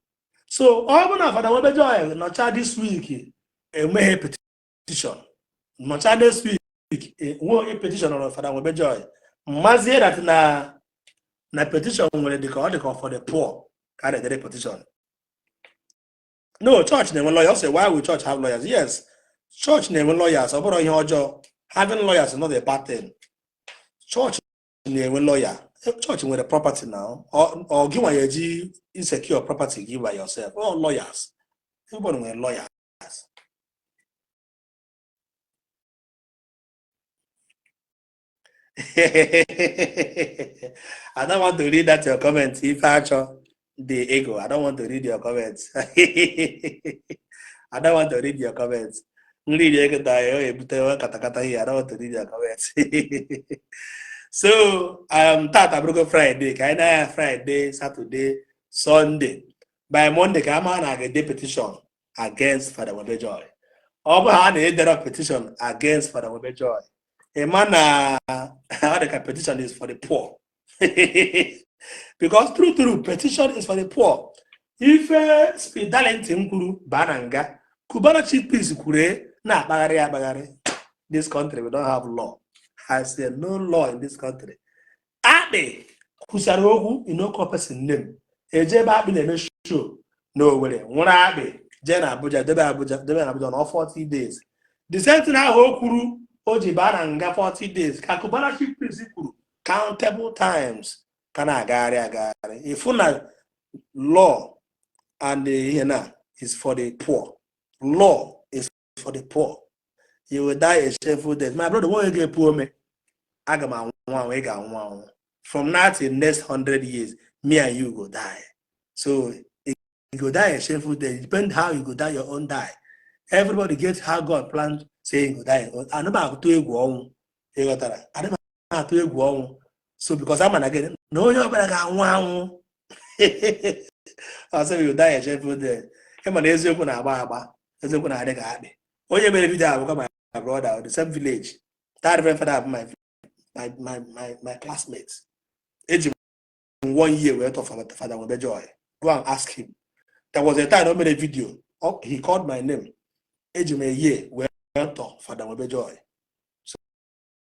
So ọ bụ na Father Nwebe Joy nọcha this week emeghe petition, nọcha next week nwe onye petition nọrọ Father Nwebe Joy, mmazie that na petition nwere dịka ọ dịka for the poor ka a na-edere petition. No, church na-enwe lawyers. Say, why will church have lawyers? Yes, church na-enwe lawyers. Ọ bụrụ ihe ọjọọ, having lawyers is not a bad thing. Church na-enwe lawyer. Church nwere property now. Ọ gị nwa ya eji insecure property gị by yourself? All lawyers, everybody nwere lawyers. I don't want to read that your comment. If I the ego, I don't want to read your comments. I don't want to read your comments. Nri ego da ya ebute katakata here. I don't want to read your comments. So tata bụrụgo Friday, ka anyị na Friday, Saturday, Sunday. By Monday ka ama na ga-ede petition against Father Nwebe Joy. Ọ bụ ha na-edere petition against Father Nwebe Joy. Ịma na ọ dị ka petition is for the poor. Because true true, petition is for the poor. Ife Speed Darlington kwuru baa na nga, Cubana Chief Priest kwuru na-akpagharị akpagharị. This country, we don't have law. I say no law in this country. Akpị kwusara okwu, you no call person name. Eje ebe Akpị na-eme show na Owerri, nwụrụ Akpị jee na Abuja, debe Abuja, debe na Abuja na 40 days. The same thing ahụ o kwuru o ji baa na nga 40 days ka Cubana Chief Priest kwuru countable times ka na-agagharị agagharị. Ịfụ na law and ihe na is for the poor. Law is for the poor. You will die a shameful death. My brother, nwe ga-epu ome. Aga m anwụ anwụ, ị ga-anwụ anwụ. From now till next 100 years, me and you go die. So you go die a shameful death. It depend how you go die your own die. Everybody gets how God planned say you go die. Ana m atụ egwu ọnwụ. Ị ghọtara? Ana m atụ egwu ọnwụ. So because ama na gị na onye ọbụla ga-anwụ anwụ. Ọsọ you die a shameful death. Ịma na eziokwu na-agba agba. Eziokwu na-adị ka akpị. Onye mere video abụkwa my brother, the same village. That reverend father bụ my classmates. Eji m one year wee tọ Father Nwebe Joy. Go and ask him. There was a time o mere video. Oh, he called my name. Eji m a year wee tọ Father Nwebe Joy.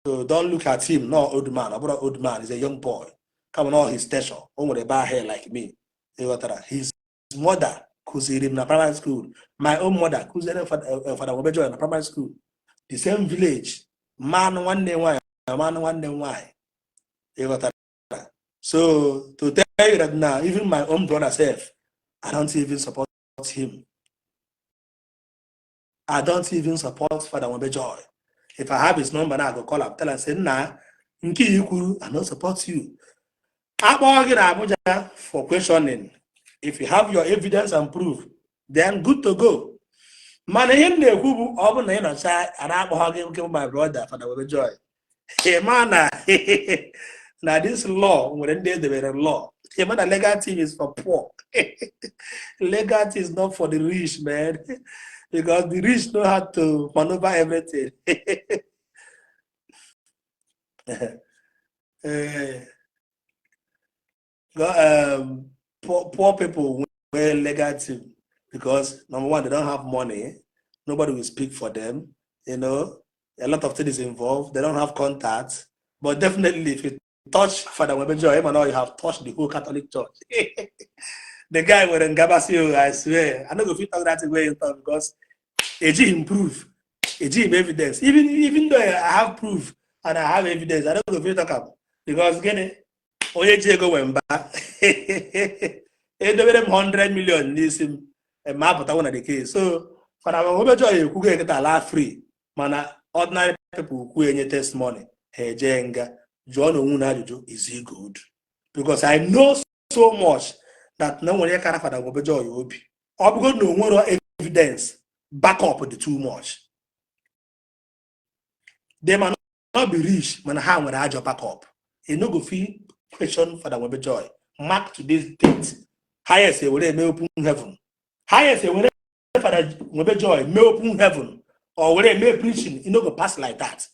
So don't look at him, no old man. Ọ bụrụ old man, he's a young boy. Come on, all his stature. O nwere bad hair like me. Ị ghọtara? His mother kụziri m na primary school. My own mother kụziri Father Nwebe Joy na primary school. The same village. Mmanụ nwanne nwanyị, mmanụ nwanne m nwanyị. Ị ghọtara? So to tell you that now, even my own brother self, I don't even support him. I don't even support Father Nwebe Joy. If I have his number now, I go call him, tell him, say, "Nna, nke i kwuru, I don't support you." Akpọọ gị na Abuja for questioning. If you have your evidence and proof, then good to go. Mana ihe m na-ekwu bụ ọ bụ na ị nọcha a na-akpọ gị nke bụ my brother Father Nwebe Joy. Ị ma na this law nwere ndị edebere law. Ị ma na legal team is for poor. Legal team is not for the rich, man. Because the rich know how to maneuver everything. Poor people wear legal team because, number one, they don't have money. Nobody will speak for them. A lot of things involved. They don't have contacts. But definitely, if you Touch Father Nwebe Joy, ịma, you have touched the whole Catholic Church. The guy nwere ngabasị o. I swear, I no go fit talk that thing wey you talk because ejighị m proof, ejighị m evidence. Even though I have proof and I have evidence, I no go fit talk am because gịnị? Onye ji ego nwe mba. Edobere m 100 million n'isi m, ma apụtawo na the case. So Father Nwebe Joy ekwugo eketa ala free, mana ordinary people kwu enye testimony, ha eje nga. Jụọ na onwe na ajụjụ, is he good? Because I know so much that na nwere kara Father Nwebe Joy obi. Ọ bụgo na o nwere evidence, backup dị too much. They might not be rich, mana ha nwere ajọ backup. You no go fit question Father Nwebe Joy. Mark today's date, highest ewere eme open heaven, highest ewere Father Nwebe Joy mee open heaven or were eme preaching, e no go pass like that.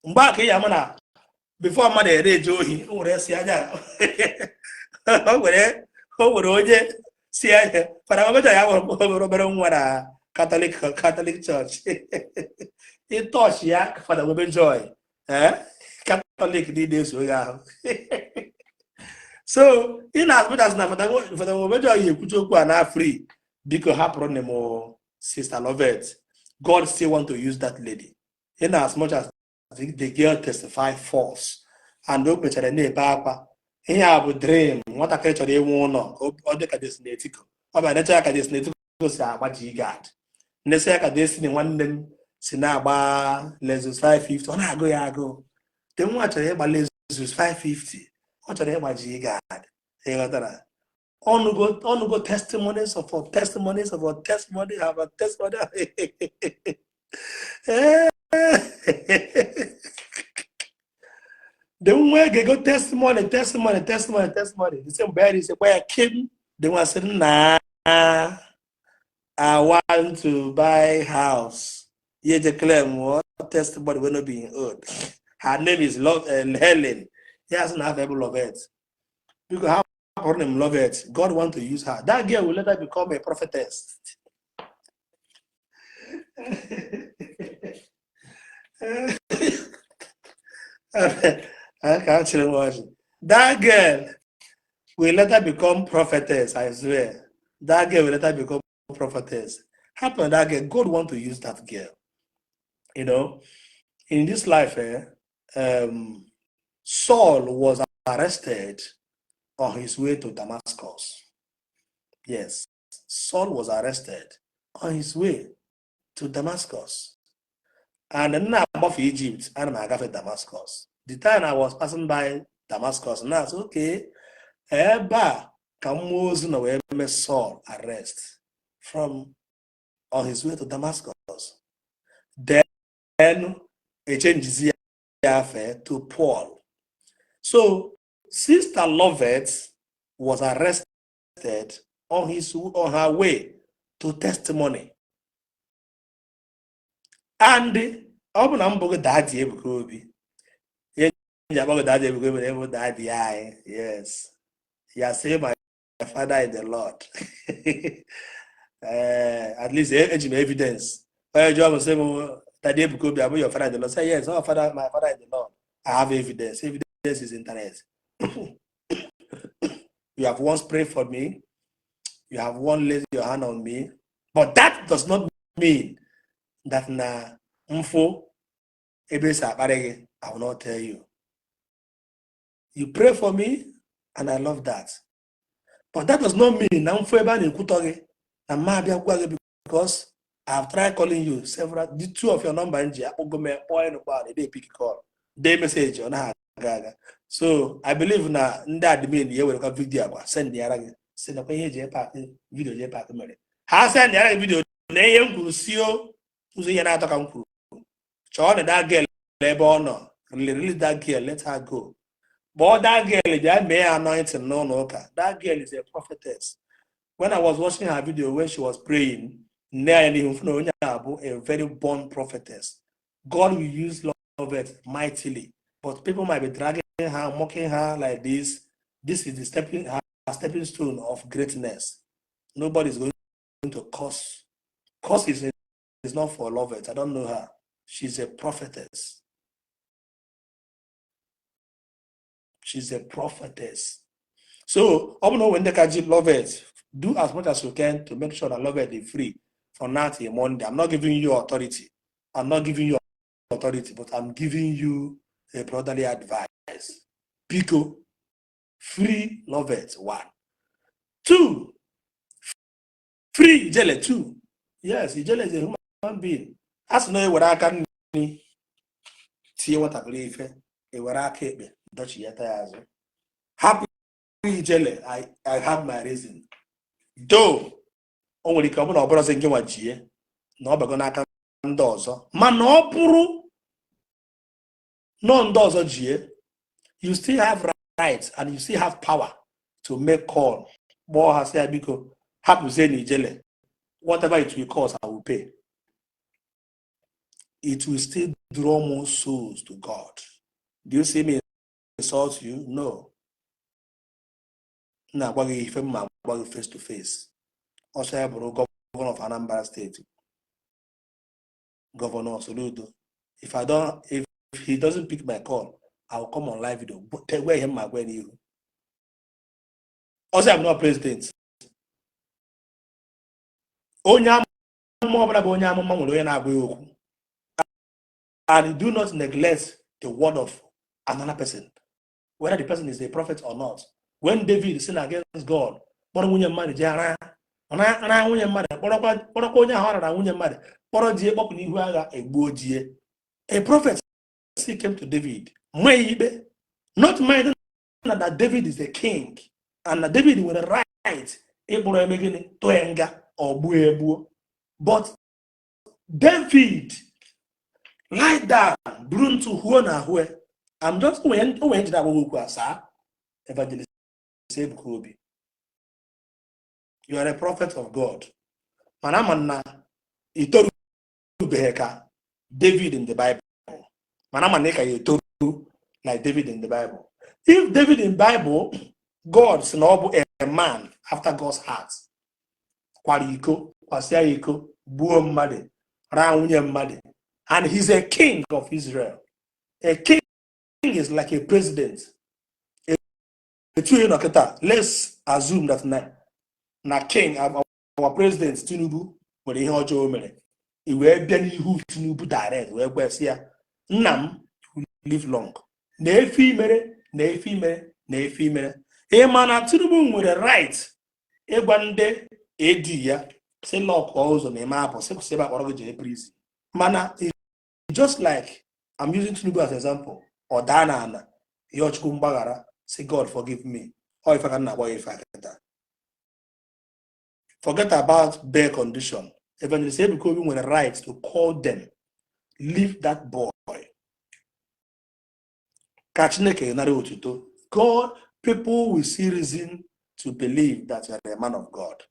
Mgbe a ka ị ya ama na before mmadụ ere eje ohi, o nwere si anya, o nwere onye si anya. Father Nwebe Joy ya nwere obere nwa na Catholic Church. Ị touch ya, Father Nwebe Joy, eh, Catholic niile eso onye ahụ. So ị na-asị na Father Nwebe Joy ekwuchi okwu a na free, biko hapụrụ m Sister Lovett. God still want to use that lady in as much as the girl testify false and o kpechara na-ebe akwa. Ihe a bụ dream nwatakịrị chọrọ inwe ụlọ ka ọ dị ka Destiny Etiko. Ọ bịa necha ya ka Destiny Etiko si agba G-Guard, nesa ya ka Destiny nwanne m si na-agba Lexus 550. Ọ na-agụ ya agụụ te. Nwa chọrọ ịgba Lexus 550, ọ chọrọ ịgba G-Guard. Ịghọtara? Ọnụgo testimonies of testimonies of testimony of testimony. The nwa ga-ego testimony, testimony, testimony, testimony, the same mgbe ya ise gba ya kim. The nwa sị, "Nna, I want to buy house." Ihe je claim what testimony wey no be im own. Her name is Love, Helen. Ya sị na afọ ebe Lovett. Biko ha hapụrụ m Lovett. God want to use her. That girl will later become a prophetess. I can't actually watch. That girl will later become prophetess, I swear. That girl will later become prophetess. Happen that girl, God want to use that girl. In this life, Saul was arrested on his way to Damascus. Yes, Saul was arrested on his way to Damascus. And then now above Egypt, and I agafe Damascus. The time I was passing by Damascus, now it's okay. Ebe a ka mmụọ ozi nọ wee mee Saul arrest from on his way to Damascus. Then echenjizi ya afe to Paul. So Sister Lovett was arrested on her way to testimony. And ọ bụ na mbụ gị Daddy Ebuka Obi, ihe ji akpọ gị Daddy Ebuka Obi na ịbụ daddy anyị. Yes, ya say my father in the Lord. At least eji m evidence. Onye jụọ m sị m, "Daddy Ebuka Obi abụ your father in the Lord?" Say yes, oh, father, my father in the Lord. I have evidence. Evidence is internet. You have once prayed for me, you have once laid your hand on me, but that does not mean that na mfo ebe esi akparị gị, I will not tell you. You pray for me and I love that, but that does not mean na mfo ebe a na-ekwutọ gị na mma abịa gwa gị, because I have tried calling you several, the two of your number nji akpọgo m, kpọọ ịnụkwa na ede pick call, dee message, ọ naghị aga aga. So I believe na ndị admin ya werekwa video agwa send yara gị, si nakwa ihe JPAC, video JPAC mere. Ha send yara gị video na ihe m kwuru si o ụzọ ihe na-atọ ka m kwuru. Chọọ na that girl ebe ọ nọ, release that girl, let her go. Kpọọ that girl, bịa mee ya anointing n'ụlọ ụka. That girl is a prophetess. When I was watching her video when she was praying, nne anya n'ihu fụ na onye a bụ a very born prophetess. God will use Lovett mightily, but people might be dragging her, mocking her like this. This is the stepping her stepping stone of greatness. Nobody is going to curse. Curse is not for Lovett. I don't know her. She's a prophetess. She's a prophetess. So ọ bụ na o nwere ndị ka ji Lovett, do as much as you can to make sure that Lovett is free from now till Monday. I'm not giving you authority. I'm not giving you authority, but I'm giving you a brotherly advice. Biko, free Lovett, one. Two, free Ijele, two. Yes, Ijele is a human being. A sị na ewere aka nri tie nwatakịrị ife, ewere aka ekpe dọchighata ya azụ. Hapụ Ijele. I have my reason. Though, o nwere ike ọ bụrụ na ọ bụrụzi nke nwa jie na ọ bago n'aka ndị ọzọ, mana ọ bụrụ nọ ndị ọzọ jie, you still have right and you still have power to make call, kpọọ ha, sị ya, biko hapụzie na Ijele. Whatever it will cost, I will pay. It will still draw more souls to God. Do you see me insult you? No. M na-agwa gị ife m ma agwa gị face to face. Ọsọ ya bụrụ governor of Anambra State, Governor Soludo, if I don't, if he doesn't pick my call, I will come on live video gwa ihe m ma gwa ya n'ihu. Ọsọ ya bụ not president. Onye amụma ọbụla bụ onye amụma nwere onye na-agwa ya okwu, and do not neglect the word of another person, whether the person is a prophet or not. When David sin against God, kpọrọ nwunye mmadụ jee ra ra nwunye mmadụ, kpọrọkwa onye ahụ ọ rara nwunye mmadụ, kpọrọ die kpọpụ n'ihu agha, egbuo die. A prophet still came to David, nwee ya ikpe, not minding that David is a king and na David nwere right ịkpụrụ eme gịnị, tụọ ya nga ọ gbuo egbuo. But David lie down, buru ntụ huo na ahụ. I'm just onwe njide agwa okwu asaa. Evangelist Ebuka Obi, you are a prophet of God, mana ama na itorubeghị ka David in the Bible, mana ama na ị ka ya etoru like David in the Bible. If David in Bible, God si na ọ bụ a man after God's heart, kwara iko, kwasịa ya iko, gbuo mmadụ, raa nwunye mmadụ, and he's a king of Israel. A king is like a president. Etu ị nọ kịta, let's assume that na king, our president Tinubu, nwere ihe ọjọọ o mere. I wee bịa n'ihu Tinubu direct wee gwa sị ya, nna m, live long, na efe imere, na efe imere, na efe imere. Ị ma na Tinubu nwere right ịgwa ndị AD ya sị lockụọ ụzọ na ime apụ, sị kwụsị ebe akpọrọ gị jee prison. Mana just like I'm using Tinubu as example, ọ daa na ana ihe Chukwu mgbaghara, say, "God, forgive me." Ọ ife ka m na-agba ya ife akịta. Forget about bail condition. Evangelist Ebuka Obi nwere right to call them, leave that boy, ka Chineke nara otuto. God, people will see reason to believe that you are a man of God.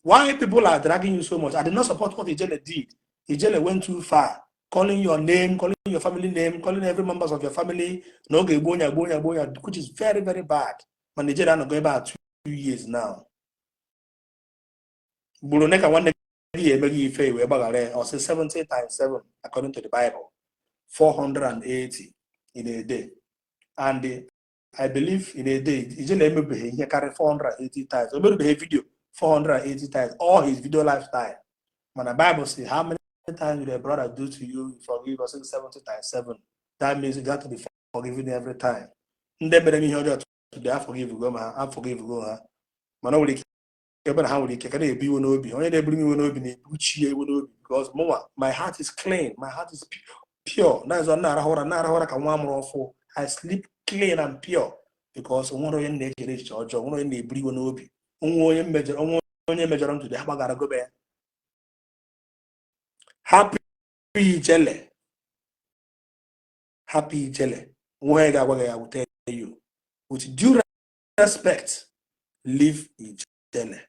Why people are dragging you so much? I did not support what Ijele did. Ijele went too far, calling your name, calling your family name, calling every members of your family n'oge egbu onye, egbu onye, egbu onye, which is very, very bad. Ma Nigeria anọgo ebe a 2 years now. Gburu one ka nwanne gị ya eme gị ife wee gbaghara ya, ọ sị 70 times 7, according to the Bible, 480 in a day. And I believe in a day, Ijele emebeghị ihe karịrị 480 times. O merubeghị video 480 times all his video lifetime. Mana Bible say, how many times will a brother do to you, you forgive us 70 times 7? That means you got to be forgiven every time. Ndị mere m ihe ọjọọ today, I forgive go ma ha, I forgive go ha. Mana o nwere ike ebe na ha nwere ike ka na-ebu iwe n'obi. Onye na-eburu m iwe n'obi na-ebuchi ya iwe n'obi, because mụnwa, my heart is clean, my heart is pure. Na-azọ na-arahụ ụra ka nwa amụrụ ọfụ. I sleep clean and pure because onwere onye na-echere echiche ọjọọ, nwere onye na-eburu iwe n'obi. Onwe onye mejọrọ, onwe onye mejọrọ m today, ha gbagara gobe ya. Hapụ Ijele, hapụ Ijele. Nwa onye ga-agwa gị ya will tell you with due respect, leave Ijele.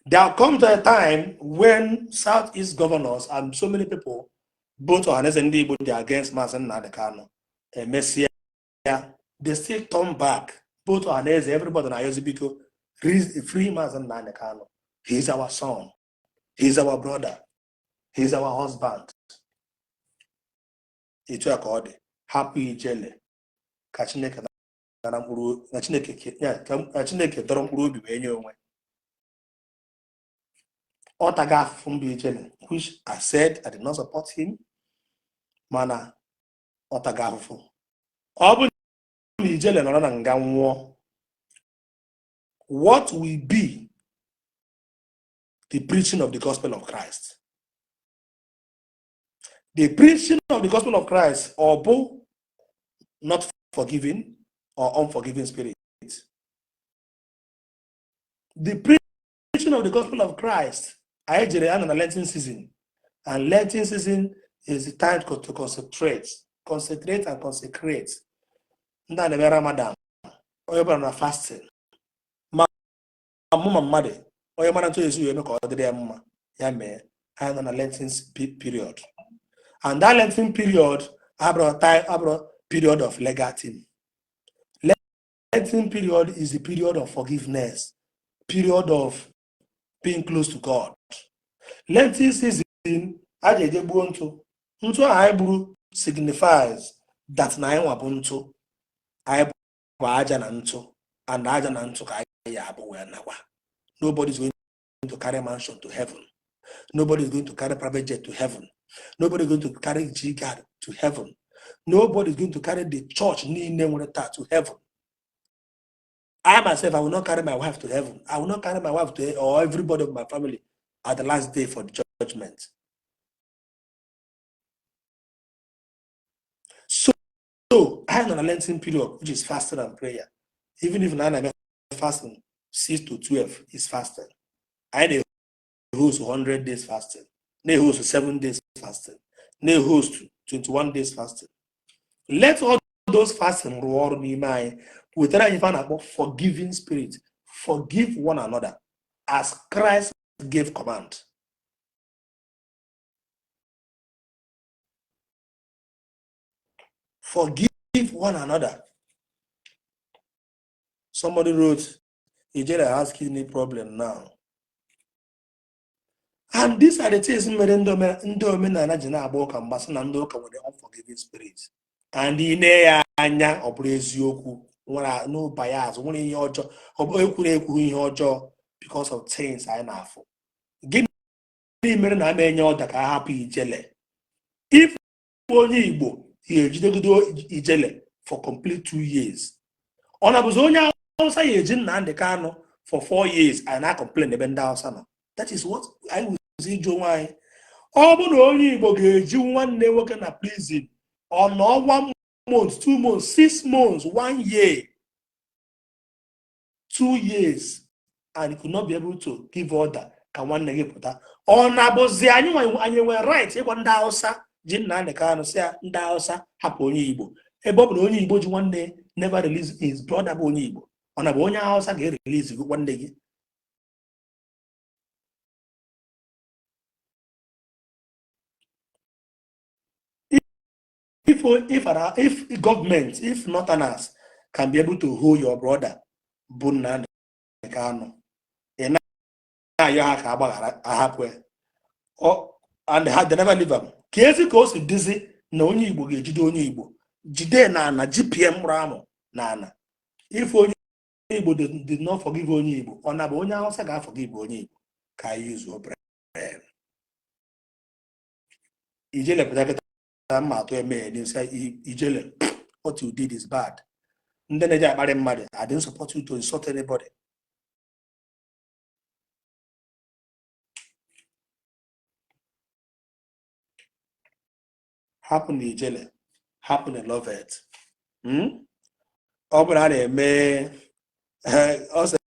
There comes a time when Southeast governors and so many people, both Ohanaeze Ndị Igbo, they are against Mazi Nnamdi Kanu. Emesịa, they still turn back. Both Ohanaeze, everybody na ayọzi, biko, free Mazi Nnamdi Kanu. He's our son. He's our brother. He's our husband. Etu a ka ọ dị. Hapụ Ijele ka Chineke nara mkpụrụ na Chineke ka Chineke dọrọ mkpụrụ obi wee nye onwe. Ọ taga afụfụ mbụ Ijele, which I said I did not support him, mana ọ taga afụfụ. Ọ bụ na Ijele nọrọ na nga nwụọ, what will be the preaching of the gospel of Christ? The preaching of the gospel of Christ, ọ bụ not forgiving or unforgiving spirit? The preaching of the gospel of Christ, anyị jere anọ na Lenten season, and Lenten season is the time to concentrate, concentrate and consecrate. Ndị a na-eme Ramadan, onye ọbụla na fasting, ma mụ ma mmadụ, onye mara ntụ esi eme ka ọ dịrị ya mma, ya mee. Anyị nọ na Lenten period, and that Lenten period abụrụ time, abụrụ period of legal team. Lenten period is the period of forgiveness, period of being close to God. Lenten season, a ga-eje gbuo ntụ. Ntụ ahụ anyị gburu signifies that na anyị nwa bụ ntụ, anyị bụ aja na ntụ, and aja na ntụ ka anyị ya abụ wee nakwa. Nobody is going to carry mansion to heaven. Nobody is going to carry private jet to heaven. Nobody is going to carry G-Guard to heaven. Nobody is going to carry the church niile nwere taa to heaven. I myself, I will not carry my wife to heaven. I will not carry my wife to or everybody of my family at the last day for the judgment. So I am on a Lenten period, which is fasting and prayer. Even if now I'm fasting, 6 to 12 is fasting. I host 100 days fasting. They host 7 days fasting. They host 21 days fasting. Let all those fasting rụọ ọrụ n'ime anyị, wetara anyị ife a na-akpọ forgiving spirit. Forgive one another as Christ gave command. Forgive one another. Somebody wrote, Ijele has kidney problem now. And these are the things mere ndị omenala ji na-agba ụka mgba sị na ndị ụka nwere unforgiving spirit. And ị nee ya anya, ọ bụrụ eziokwu, nwere no bias, nwere ihe ọjọọ, ọ bụ ekwuru ekwu ihe ọjọọ because of things anyị na-afụ. Gịnị mere na ama enye order ka a hapụ Ijele? If onye Igbo ga-ejidegodo Ijele for complete 2 years, ọ na-abụzi onye Hausa ya eji Nnamdi Kanu for 4 years, anyị na-complain ebe ndị Hausa nọ. That is what anyị wụzi ịjụ onwe anyị. Ọ bụ na onye Igbo ga-eji nwanne nwoke na prison, ọ nọ 1 month, 2 months, 6 months, 1 year, 2 years, and he could not be able to give order ka nwanne gị pụta, ọ na-abụzi anyị anyị nwere right ịgwa ndị Hausa ji Nnamdi Kanu sị ya ndị Hausa hapụ onye Igbo, ebe ọ bụ na onye Igbo ji nwanne never release his brother bụ onye Igbo, ọ na bụ onye Hausa ga-erelease gị nwanne gị? If government, if northerners can be able to hold your brother bụ Nnamdi Kanu, ị na-ayọ ha ka agbaghara ahapụ ya, and ha they never leave am, ka ezi ka o si dịzi na onye Igbo ga-ejide onye Igbo jide na ana GPM mụrụ amụ na ana. If onye Igbo did not forgive onye Igbo, ọ na bụ onye Hausa ga-forgive onye Igbo? Ka anyị zuo brain. Ijele pụta kịta mma atụ eme ya n'isi. Ijele, what you did is bad. Ndị na-eji akparị mmadụ, I didn't support you to insult anybody. Hapụ na Ijele, hapụ na Lovett. Ọ bụrụ a na-eme ọ sị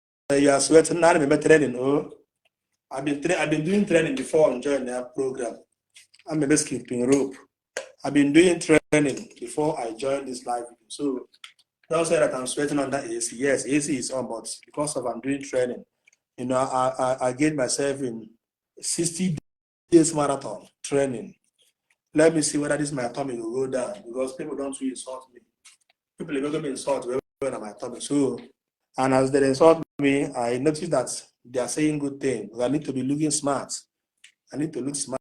you are sweating na, ana m eme training o. I've been doing training before I join that program. I'm a skipping rope. I've been doing training before I joined this live video. So don't say that I'm sweating under AC. Yes, AC is on, but because of I'm doing training, I get myself in 60 days marathon training. Let me see whether this my tummy will go down, because people don't really insult me. People are going to insult when my tummy. So, and as they insult me, I notice that they are saying good things. I need to be looking smart. I need to look smart.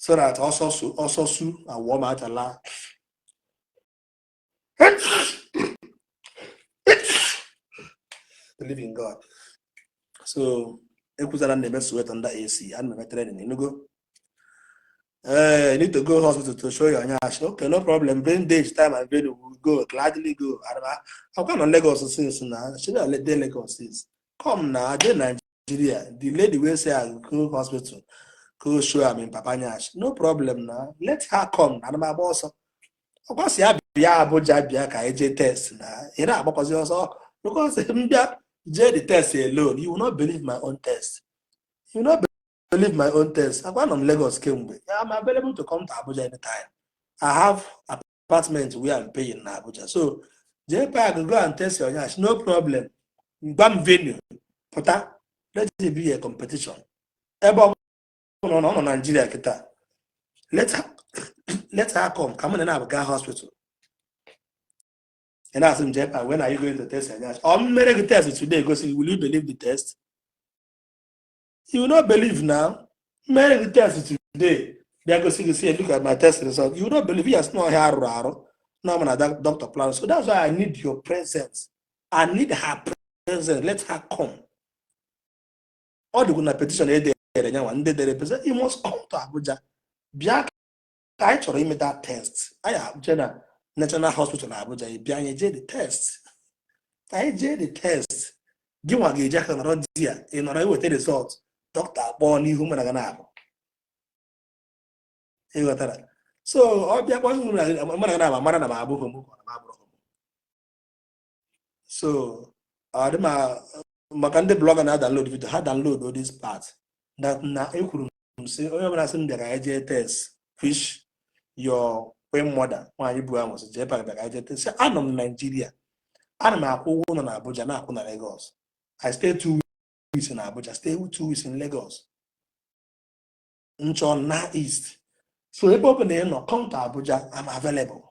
So that ọsọ su ọsọ su awụọ m achala. Believe in God. So ekwuzara m na-eme sweat under AC, ana m eme training, ịnụgo? You need to go hospital to show your nyash. Okay, no problem. Bring date, time, and venue. We'll go. Gladly go. I've gone on Lagos since now. Should I let Lagos since? Come now, dey Nigeria. The lady will say I go hospital. Go show am in Papa nyash. No problem now. Let her come. And my boss. Ọkwa si ya bịa Abuja, bịa ka anyị jee test na ị na-agbakọzi ọsọ because m bịa jee the test alone, you will not believe my own test. You will not believe my own test. Akwa nọ m Lagos kemgbe. I'm available to come to Abuja anytime. I have apartment where I'm paying na Abuja. So JPAC, go and test your nyash. No problem. Gwa m venue. Pụta. Let it be a competition. Ebe ọ bụla ọ nọ Nigeria kịta. Let her come. Ka mụ na na gaa hospital. Ị na-asị m, "JPAC, when are you going to test your nyash?" Ọ mere gị test today gosi, will you believe the test? You will not believe now. Mere gị test today bịa gosi gị, say, "Look at my test result." You will not believe. Yes, no, ihe arụrụ arụ no mana doctor plan. So that's why I need your presence. I need her presence. Let her come. Ọ dịkwu na petition edere nyanwa ndị dere petition, you must come to Abuja. Bịa ka anyị chọrọ ime that test. Anyị jee na National Hospital na Abuja. Ị bịa, anyị jee the test. Anyị jee the test, gị nwa ga-eji aka nọrọ di ya, ị nọrọ iweta result, dọkịta akpọọ n'ihu mụ na gị na-abụ. Ị ghọtara? So ọ bịakwa mụ na gị na-abụ, mara na m abụ homo ka ọ na m abụrụ homo. So ọ dị ma maka ndị blogger na download video ha, download all this part that na ekwuru m sị onye ọbụla sị m bịara anyị jee test, which your queen mother nwaanyị bụ ahụ sị jee bịara ka anyị jee test. Sị, anọ m Naijiria, ana m akwụ ụgwọ ụlọ na Abuja, na-akwụ na Lagos. I stay 2 weeks in Abuja, stay 2 weeks in Lagos, nchọ na East. So ebe ọ bụla ị nọ, come to Abuja. I'm available.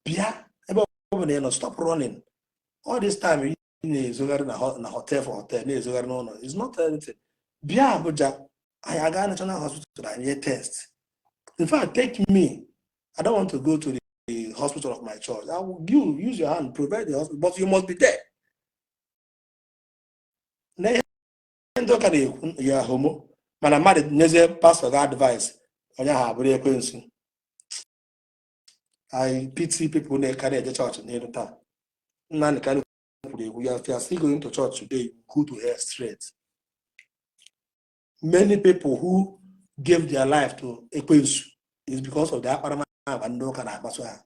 Bịa ebe ọ bụla ị nọ. Stop running all this time ị na-ezogharị na hotel for hotel, na-ezogharị n'ụlọ. It's not anything. Bịa Abuja, anyị aga National Hospital, anyị test. In fact, take me. I don't want to go to the hospital of my church. I will, you use your hand, provide the hospital, but you must be there. Na ihe ndị ụka na-ekwu ya homo, mana mmadụ nyezie pastọ ga advice, onye ahụ abụrụ ekwensu. I pity people na-ekarị eje chọọchị n'elu taa. Nnamdi Kanu kwuru ekwu ya, if you are still going to church today, you go to hell straight. Many people who gave their life to ekwensu is because of the akparamagwa ndị ụka na-akpaso ha.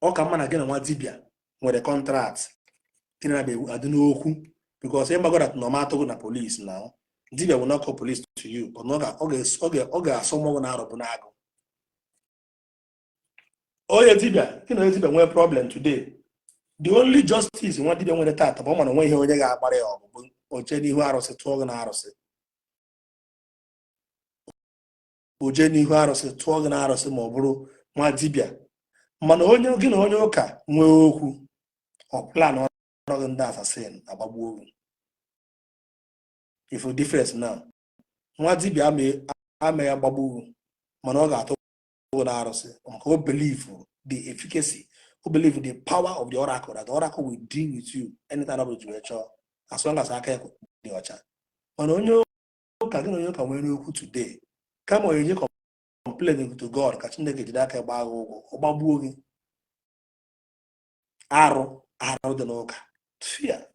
Ọ ka mma na gị na nwa dibịa nwere contract, gị na adị n'okwu, because ịmago that na ọma atụghị na police na dibịa will not call police to you, but ọ ga-asọ mmọnwụ na arọbụ n'agụ. Onye dibịa, gị na onye dibịa nwee problem today, the only justice nwa dibịa nwere tata bụ ọ mana onwe ihe onye ga-agbara ya ọgụ bụ oche n'ihu arụsị tụọ gị na arụsị, oje n'ihu arụsị tụọ gị na arụsị, ma ọ bụrụ nwa dibịa. Mana onye gị na onye ụka nwee okwu, ọ plan ọrụ gị, ndị assassin agbagbuo gị. If difference now, nwa dibịa ama ya gbagbu gị, mana ọ ga-atụ gị na arụsị maka o believe the efficacy, o believe the power of the oracle, that the oracle will deal with you anytime ọ bụla ji wee chọọ, as long as aka ya dị ọcha. Mana onye ụka, gị na onye ụka nwere okwu today, kama ọ eje complain to God ka Chineke jide aka gbaa gị ụgwọ, ọ gbagbuo gị. Arụ arụ dị n'ụka. Fear.